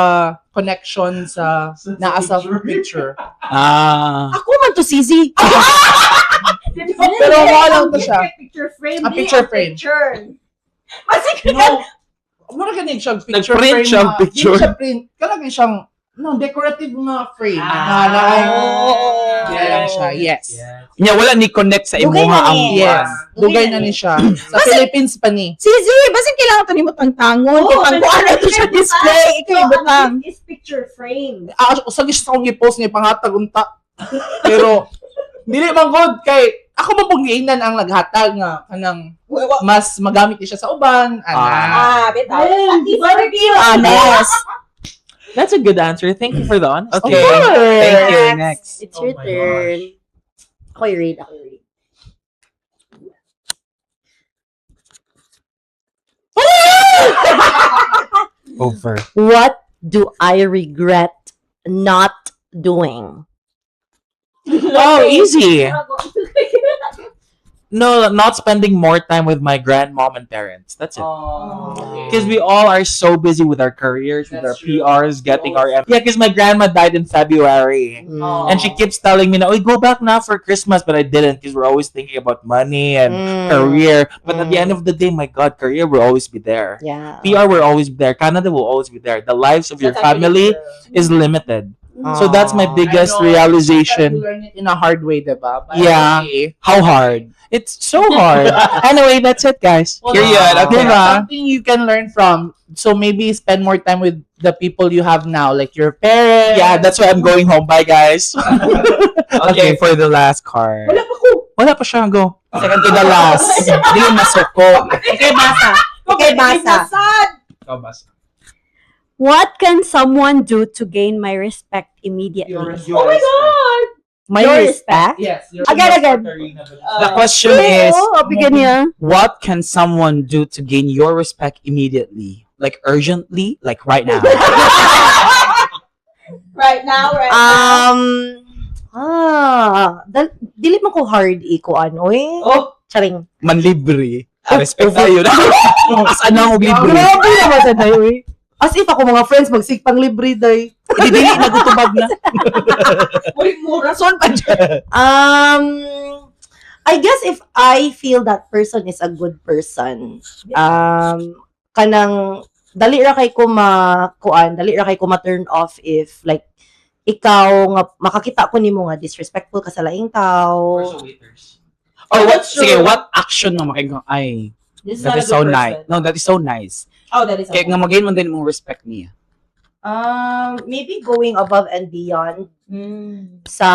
connection sa naa sa picture. Ah. Ako man to, Sisi. Pero wala lang to siya. Picture frame. A dili picture ang frame. Picture. No. Mura gani siya picture Nag-print frame. siya na- picture. Dili siya print. Kana gani siyang no decorative nga frame. Ah, na yeah, lang siya. Yes. Nya wala ni connect sa Dugay imuha na ang ni. Yes. Dugay na ni siya. Sa Philippines pa ni. Sisi, basin kailangan to nimo tangtangon. Oo, Kay pangkuan na to siya display. Ikaw So, ang ibutang. gift is picture frame. Ah, usag siya sa akong gi-post nga pangatag unta. Pero dili man good kay ako man pong giingnan ang naghatag nga kanang mas magamit ni siya sa uban. Ana. Ah, bitaw. At least Honest. That's a good answer. Thank you for the honesty. Okay. Thank you. Next. It's Oh your my turn. Ako i-read, ako i-read. Over. What do I regret not doing? Oh, easy. No, not spending more time with my grandmom and parents. That's it. Oh, okay. Because we all are so busy with our careers, with our That's true. PRs, getting our yeah. Because my grandma died in February, Oh. and she keeps telling me, "Now, we go back now for Christmas," but I didn't because we're always thinking about money and career. But at the end of the day, my God, career will always be there. PR will always be there. Canada will always be there. The lives of your That's actually family true. is limited. So that's my Aw. biggest I know. You realization. learn it in a hard way, diba? But Yeah. okay. How hard? It's so hard. Anyway, that's it, guys. Well, Period. Okay. Diba? Something you can learn from. So maybe spend more time with the people you have now, like your parents. Yeah, that's why I'm going home. Bye, guys. Okay, for the last card. Wala pa ko. Wala pa siya. Go. Second to the last. Di masuko. Okay, basa. Okay, basa. What can someone do to gain my respect immediately? Oh my God! My Your respect? Yes. Again, again. The question is, Oh, bigyan niya. what can someone do to gain your respect immediately? Like urgently? Like right now? Right now, right now. Dili man ko hard ikuan, oy. Oh. Charing. Manlibre. Respect tayo na. As anang og libre. Grabe naman sa day, oy. As if ako mga friends magsigpang libre day. Hindi dili nagutubag na. Uy, murason pa dyan. I guess if I feel that person is a good person, kanang dali ra kay ko ma kuan, dali ra kay ko ma-turn off if like ikaw nga makakita ko nimo nga disrespectful ka sa laing tao. Or what, That's true. sige, what action nga makinig ay, This that not a is so good nice. person. No, that is so nice. Oh, that is Kaya nga magain man din mong respect niya. Maybe going above and beyond sa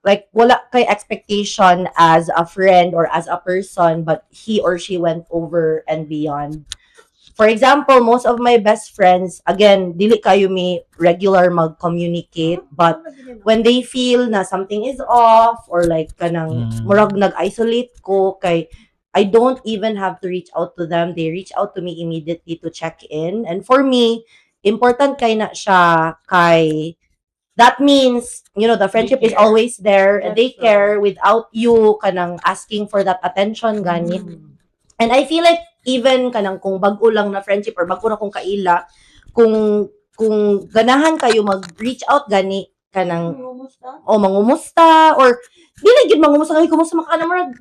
like wala kay expectation as a friend or as a person, but he or she went over and beyond. For example, most of my best friends, again, dili kayo mi regular mag-communicate, but when they feel na something is off or like kanang murag nag-isolate ko kay I don't even have to reach out to them. They reach out to me immediately to check in. And for me, important kay na siya kay that means, the friendship is care. Always there and they That's true. Care without you kanang asking for that attention gani. And I feel like even kanang kung bag-o lang na friendship or bag-o na kung kaila, kung ganahan kayo mag-reach out gani kanang o mangumusta or dili gyud mangumusta kay kumusta maka na murag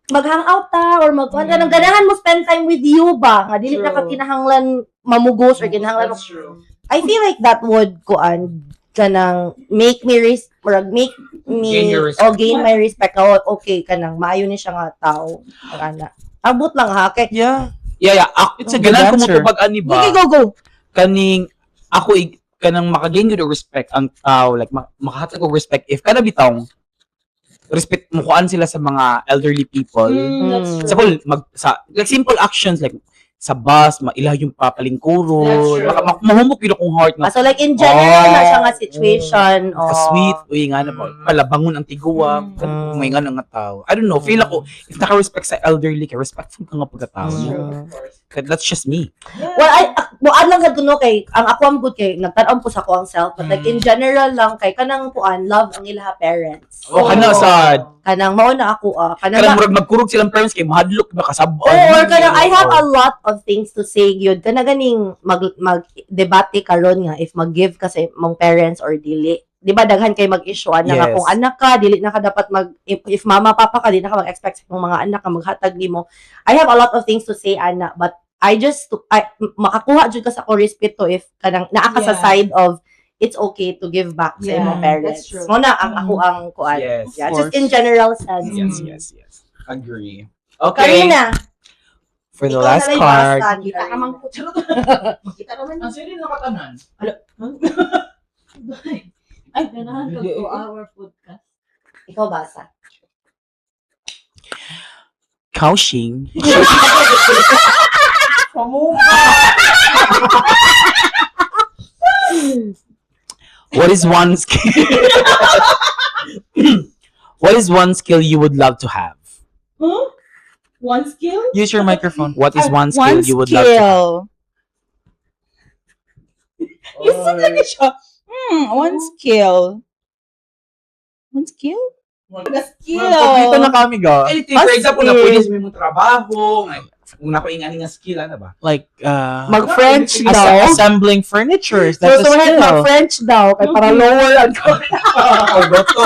mag-hangout ta or mag mm. Kanang ganahan mo spend time with you ba nga dili na ka True. kinahanglan mamugos or kinahanglan That's true. I feel like that would kuan kanang make me murag make me Gain your respect. o gain my respect. Oh, okay, kanang maayo ni siya nga tao ana, abot lang ha kay Yeah. Ako, It's a good ganahan ko answer. motubag ani ba? Sige, go go. Kaning ako kanang makagain gyud og respect ang tao, like makahatag og respect if kana bitong respect mo kuan sila sa mga elderly people. That's true. Sa mag sa like simple actions like sa bus, maila yung papalingkuron, That's true. maka, mahumok yun akong heart nga. Ah, so like in general na Oh. siya nga situation, oh. Ka-sweet, uy nga na ba, palabangon ang tiguwa, may nga na nga tao. I don't know, feel ako, if naka-respect sa elderly ka, respectful ka nga pagkatao. Mm. That's just me. Well, I buan lang gud no kay ang ako ang good kay nagtan-aw ko sa ako ang self, but like in general lang kay kanang kuan love ang ilaha parents. Oh, kana sad. Kanang mao na ako ah kanang Kanang murag magkurog silang parents kay mahadlok ba kasab-on. Oo, or kanang I have a lot of things to say yun. Kana ganing mag debate karon nga if mag-give ka sa imong parents or dili. Di ba daghan kay mag-issue ana nga Yes. kung anak ka dili na ka dapat mag if mama papa ka dili na ka mag-expect sa imong mga anak ka maghatag nimo. I have a lot of things to say ana, but I just I, makakuha jud ka sa akong respeto if kanang naa ka sa side of it's okay to give back sa Yeah, imong parents. that's true. Mo na ang ako ang kuan. Yes. Yeah, just in general sense. Yes. Agree. Okay. Karina, For the ikaw last na lang card. basta ni Kita ka Karina. man ko. Charot. Kita naman. Ang sino nakatanan? Ay, ganahan ko 2-hour podcast. Ikaw basa. Kaushing. What is one skill? What is one skill you would love to have? Huh? One skill? Use your microphone. What is one skill One you would love to have? skill. Listen lagi siya. One skill. One skill? The skill. Kompleto na kami, go. Anything, for example, na pwede sa imong trabaho, nga, kung nako ingani nga skill, ano ba? Like, Mag-French daw. Assembling furniture. That's So, a so skill. mag-French daw. Kay para lower ang Or luto.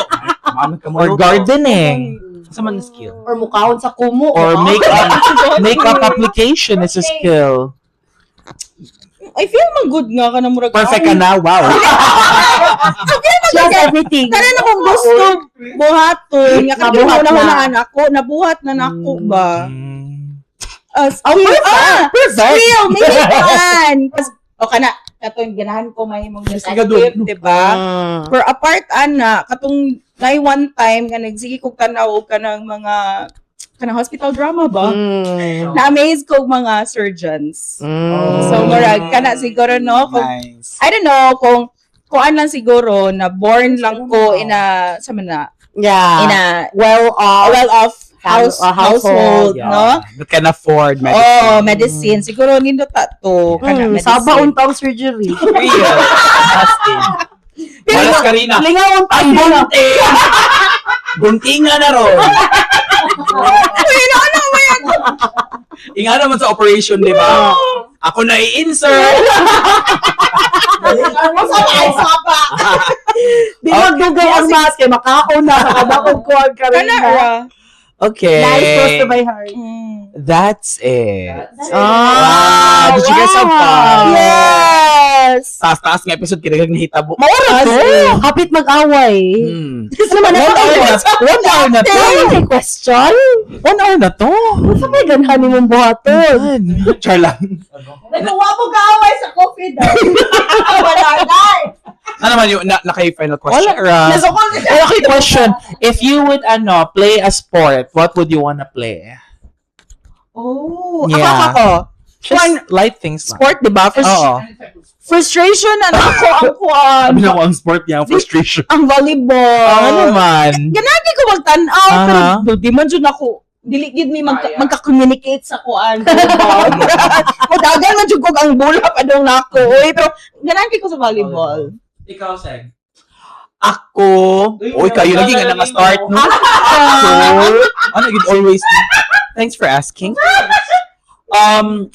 Maamit ka mo Or luto. gardening. Sa man skill. Or mukaon sa kumo. Or makeup application is a skill. I feel man good nga ka na murag. Perfect ka na. Wow. She has everything. Tanan akong gusto buhaton nga kadto Nabuhat na na. na ako, nabuhat na nako ba. Skill. Ah, Perfect. skill, maybe kan. O kana katong ganahan ko mahimong detective, di ba? For apart ana katong nay one time nga nagsige kog tan-aw og kanang mga kanang hospital drama ba? Na-amaze ko og mga surgeons. So murag kana siguro no kung Nice. I don't know kung ano lang siguro na born lang ko in a sa man na in a Well off. well off house household. household, Yeah. no? That can afford medicine. Oh, medicine. Siguro nindot ta to kana medicine. Saba untang surgery. Real. As in. Malas Karina. Lingaw Ang bunting! Buntinga na ron. Uy, no, ano ba yan? Inga naman sa operation, di ba? Ako na i-insert. Saba, ay, saba. Di magdugay ang mask kay makaon na kadakog ko ang Kana Karina. ra. Okay. Nice, close to my heart. That's it. Ah, Wow. Did you guys have fun? Yes. Taas-taas nga episode, kinagag nahitabo. Maura to. Hapit mag-away. Ano naman 1 hour na. 1 hour na to. Ay, question? 1 hour na to. Unsa may ganhan nimong buhaton? Char lang. Nagawa mo kaaway sa coffee daw. Wala na. Ano naman yung na kay final question? Wala ra. Nasukol siya. Well, okay, question. If you would ano, play a sport, what would you wanna play? Oh, Yeah. ako, ako. Just light things lang. Sport, di ba? Oo. Frustration na nako ang kuan. Sabi na ko ang sport niya, ang frustration. Ang volleyball. Oo naman. Ganagi ko magtan-aw, pero di man jud ako dili gid mi magka-communicate sa kuan. O dagan man jud kog ang bola padong nako. Oy, pero ganagi ko sa volleyball. Ikaw, Seg. Ako, uy, kayo lagi nga nga start, no? So, ano, you'd always, thanks for asking.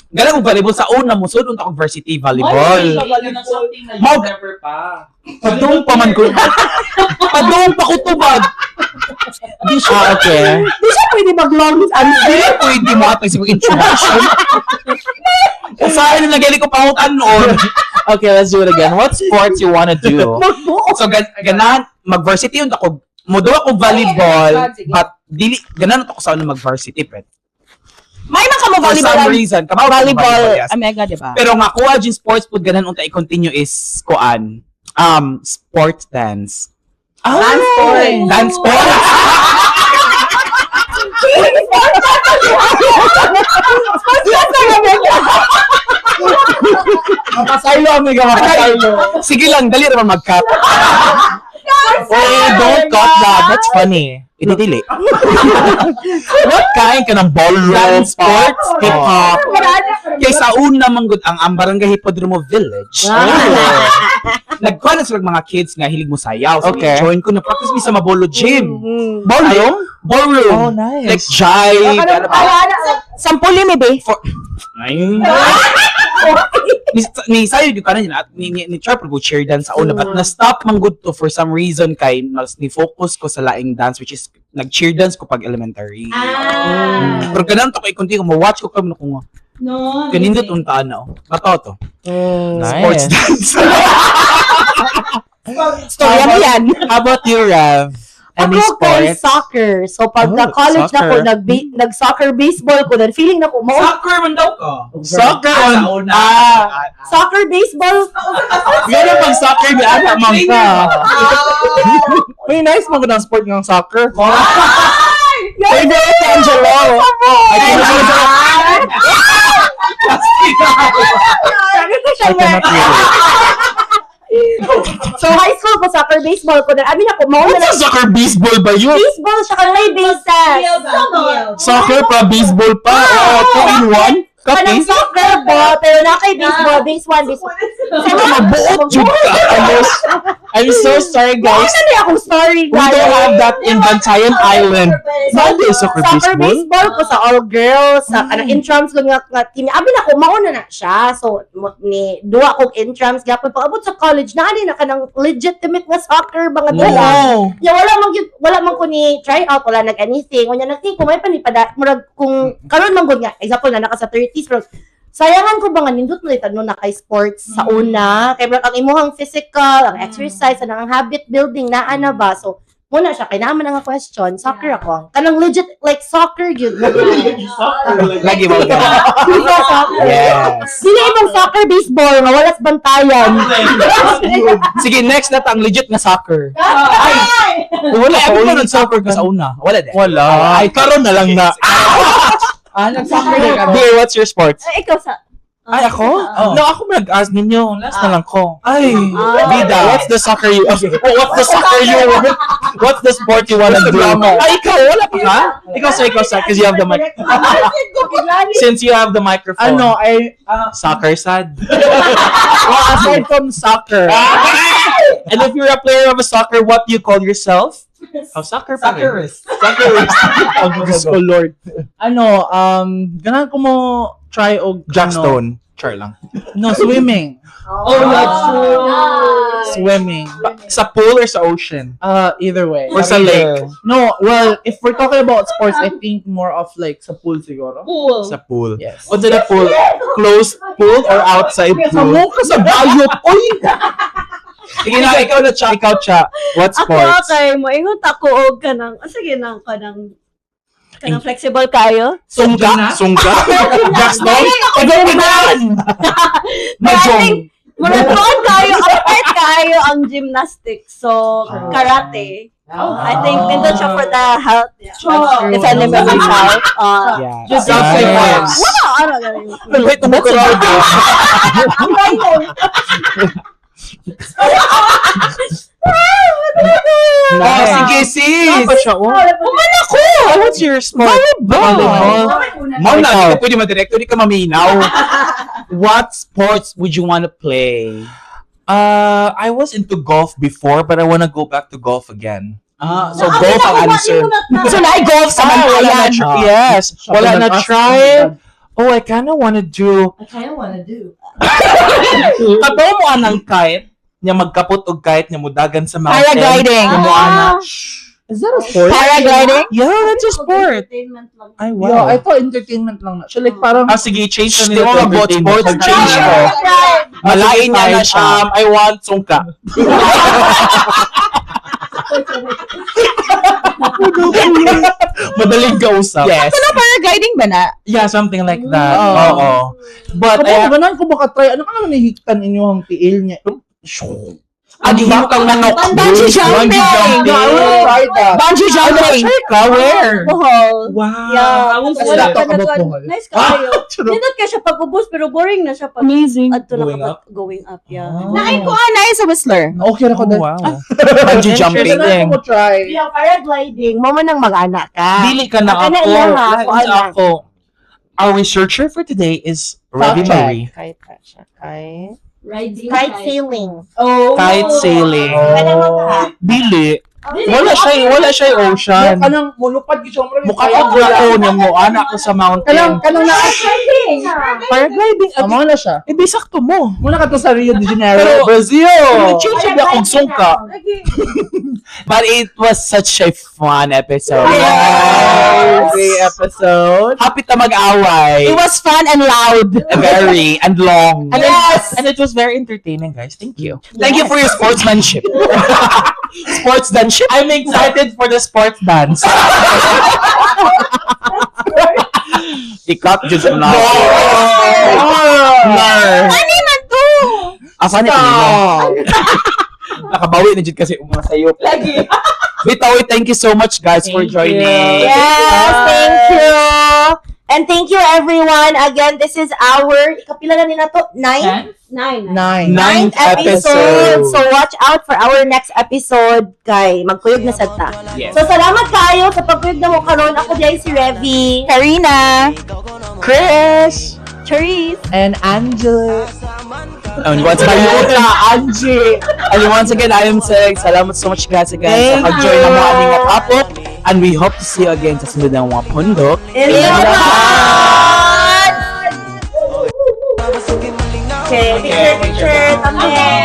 Galang og volleyball sa una mo, sud unta akong varsity volleyball. Something na you never pa. Padung pa man ko. Padung pa ko tubag. Di siya, Ah, okay. Di siya pwede mag-long answer. Di pwede mo atay sa introduction. Usahin na gali ko pangutan noon. Okay, let's do it again. What sports you wanna do? Magbuo. So ganahan mag-varsity yun ako. Moduwa ko volleyball, but dili ganahan ako sa una mag-varsity pet. May man ka mo For volleyball. some reason, kamaw ko Volleyball, yes. Omega, di ba? Pero nga kuha jud sports pud ganahan unta i-continue is kuan. Sport dance. Dance sport. Dance sport. Mapasaylo, amiga, mapasaylo. Sige lang, dali ra man mag-cut. Oh, don't cut that. That's funny. Ididili. What kind ka ng ballroom, Dance sports, hip-hop? Kay sa una man gud ang Barangay Hipodromo Village. Nagkuha na sila mga kids nga hilig mo sayaw. So, Okay. join ko na practice mi sa Mabolo Gym. Ballroom? Ballroom. Oh, nice. Like jive. Ano ba? Sampuli mi, be. Ay. Ni sayo gyud kanan at ni try ko cheer dance sa una but na stop man gud to for some reason kay mas ni focus ko sa laing dance, which is nag cheer dance ko pag elementary. Pero ganun to kay kunti ko mo watch ko kamo kung No. kanindot unta na oh. Bato to. Nice. Sports dance. Storya mo yan. How about you, Rev? Any Ako kay sports? soccer. So pagka Oh, college na ko soccer. nag-soccer baseball ko then feeling na ko mao Soccer man daw ka. Soccer Sa on. una. Ah, soccer baseball yan ang pag soccer ni Ana man ka. May nice mo ng sport ng soccer. Favorite Angelo. I cannot relate. So high school ko soccer baseball ko then I mean ako mao na What's lang a soccer baseball ba yun? baseball siya kanay bases. Soccer pa, baseball pa. Oh, two in one. Kanang Kape. soccer ball pero na kay baseball base one base one. Sino mabuot jud ka? Almost. I'm so sorry, guys. Ano na akong story, We guys. don't have that in Bantayan Island. Sunday soccer, Soccer baseball? baseball ko sa all girls sa kanang intrams ko nga team. Abi na ko mauna na siya. So ni duwa kog intrams gyapon pag abot sa college naa ni na kanang legitimate nga soccer mga dala. No. Ya wala man gyud, wala man ko ni try out, wala nag anything. Unya nag-think ko may panipada murag kung karon man gud nga example na naka sa 30s, pero sayangan ko ba nga nindot mo no na kay sports sa una kay murag ang imuhang physical, ang exercise, ang habit building naa na ba. So muna siya kay naman ang question, soccer ako ang kanang legit like soccer gyud. Lagi mo ka. FIFA soccer. Yes. Dili imong soccer baseball nga wala sa bantayan. Sige, next na ta ang legit nga soccer. Ay! Wala, ako pa nun soccer ka sa una. Wala din. Wala. Ay, karon na lang na. Ah, nag-soccer na ka. Dear, what's your sports? Ay, ikaw sa... Ay, ako? Ah. No, ako nag-ask ninyo. Last na lang ko. Ay, Ah. Bida, what's the soccer you... Okay. Oh, what's the soccer you... What's the sport you wanna do? Ay, ikaw, wala pa ka? Ikaw, sir, ikaw, sir, because you have the mic. Since you have the microphone. Ano, I, Soccer sad. well, aside from soccer, And if you're a player of a soccer, what do you call yourself? Oh, soccer pa rin. Soccerist. Soccerist. Oh, Diyos ko, Lord. ano, ganahan ko mo try og, Jack ano, Stone. Char lang. No, swimming. Oh, that's true. Swimming. Sa pool or sa ocean? Either way. Or sa lake? No, well, if we're talking about sports, I think more of like sa pool siguro. Pool. Sa pool. Yes. O sa pool? Closed pool or outside Sa pool? mo ka sa bayot. Oy! Sige na, ikaw na, Cha. Ikaw, Cha. What Ako, sports? okay, moingon ako og kanang, oh, sige nang, kanang flexible kayo. Sungka? Sungka? Jack Stone? Pagkapitan! But I think, murag tuon kayo, apet kayo ang gymnastics. So, karate. I think, nindot siya for the health. Yeah. If any myself. Yeah. Just outside Yes. Wala, ano, ganun. Wait, tumukurado. Oh, sige, sis. Dapat siya, oh. Umano ko! What's your sport? Volleyball. Mao na, di ka pwede madirekto, di ka maminaw. What sports would you wanna play? I was into golf before, but I wanna go back to golf again. Ah, so golf ang answer. So, na golf sa Ah, wala na Bantayan. try. Yes. Wala na try. Oh, I kinda wanna do... I kinda wanna do. Kabaw mo anang kite, niya magkapot og kite, niya mudagan sa mountain. Paragliding. Niya mo ana. Is that a sport? Paragliding? Yeah, that's a sport. Entertainment lang. Ay, Yeah, wow. I thought entertainment lang na. Siya like parang, Ah, sige, change na Di nila mo to mag-bot entertainment. sports, change ko. Malain niya na siya. I want sungka. Madaling kausap. Yes. Ano, paragliding ba na? Yeah, something like that. Oo. Oo. But, Kabo, ganahan ko baka try. Ano ka naman nahigtan inyong tiil niya? Adi mo kang manok. Bungee jumping! Bungee No, I wanna jumping. try that. Bungee jumping! Try ka, where? Bohol. Wow. Yeah. was Wala that? pa Talk about nagwan- Bohol. Nice kayo. Nindot ka siya pag-ubos pero boring na siya pag Amazing. adto na Going ka pag- going up. Yeah. Naay ko, naay sa Whistler. Okay na ko Oh, dahil. wow. Bungee jumping. Ganahan ko mo try. Yung paragliding, mo man ang mag-anak ka. Dili ka na Baka ako. na iya, ha? Lain Kuan sa na. ako. Our researcher for today is Ravi Fact check. Marie. Kite na siya. Kite. Riding Kite sailing. Oh. Kite sailing. Ano mo ka? Dili. Wala siya ocean. Kanang mulupad gyud siya. Mukha ko ko niya mo anak ko sa mountain. Kanang na Paragliding. Amo na siya. Eh, di sakto mo. Muna ka to sa Rio de Janeiro, Pero- Brazil. Change yung akong sungka. But it was such a fun episode. Yes! Great episode. Happy ta mag-away. It was fun and loud. Very and long. And Yes! And it was very entertaining, guys. Thank you. Thank you for your sportsmanship. Sportsmanship. I'm excited for the sports dance. Ikat jud na. No. Funny man to! Asa ni kanila? Nakabawi na jud kasi mga sayo. Lagi. Bitaw, thank you so much guys for Thank joining. you. Yes, thank you. And thank you everyone. Again, this is our, ikapila na nila to? Nine? Nine. Nine. Ninth Ninth episode. episode. So watch out for our next episode kay magkuyog na sad ta. Yes. So salamat kayo sa pagkuyog na mo karon. Ako diay si Revi. Karina. Chris! Cherise. And Angela. Asaman And once again, Angie. And once again, I am saying salamat so much, guys, again sa Thank pag-join na you. mo aning nga topic. And we hope to see you again sa sunod ng mga pundok. Okay, picture, picture, thumbnail.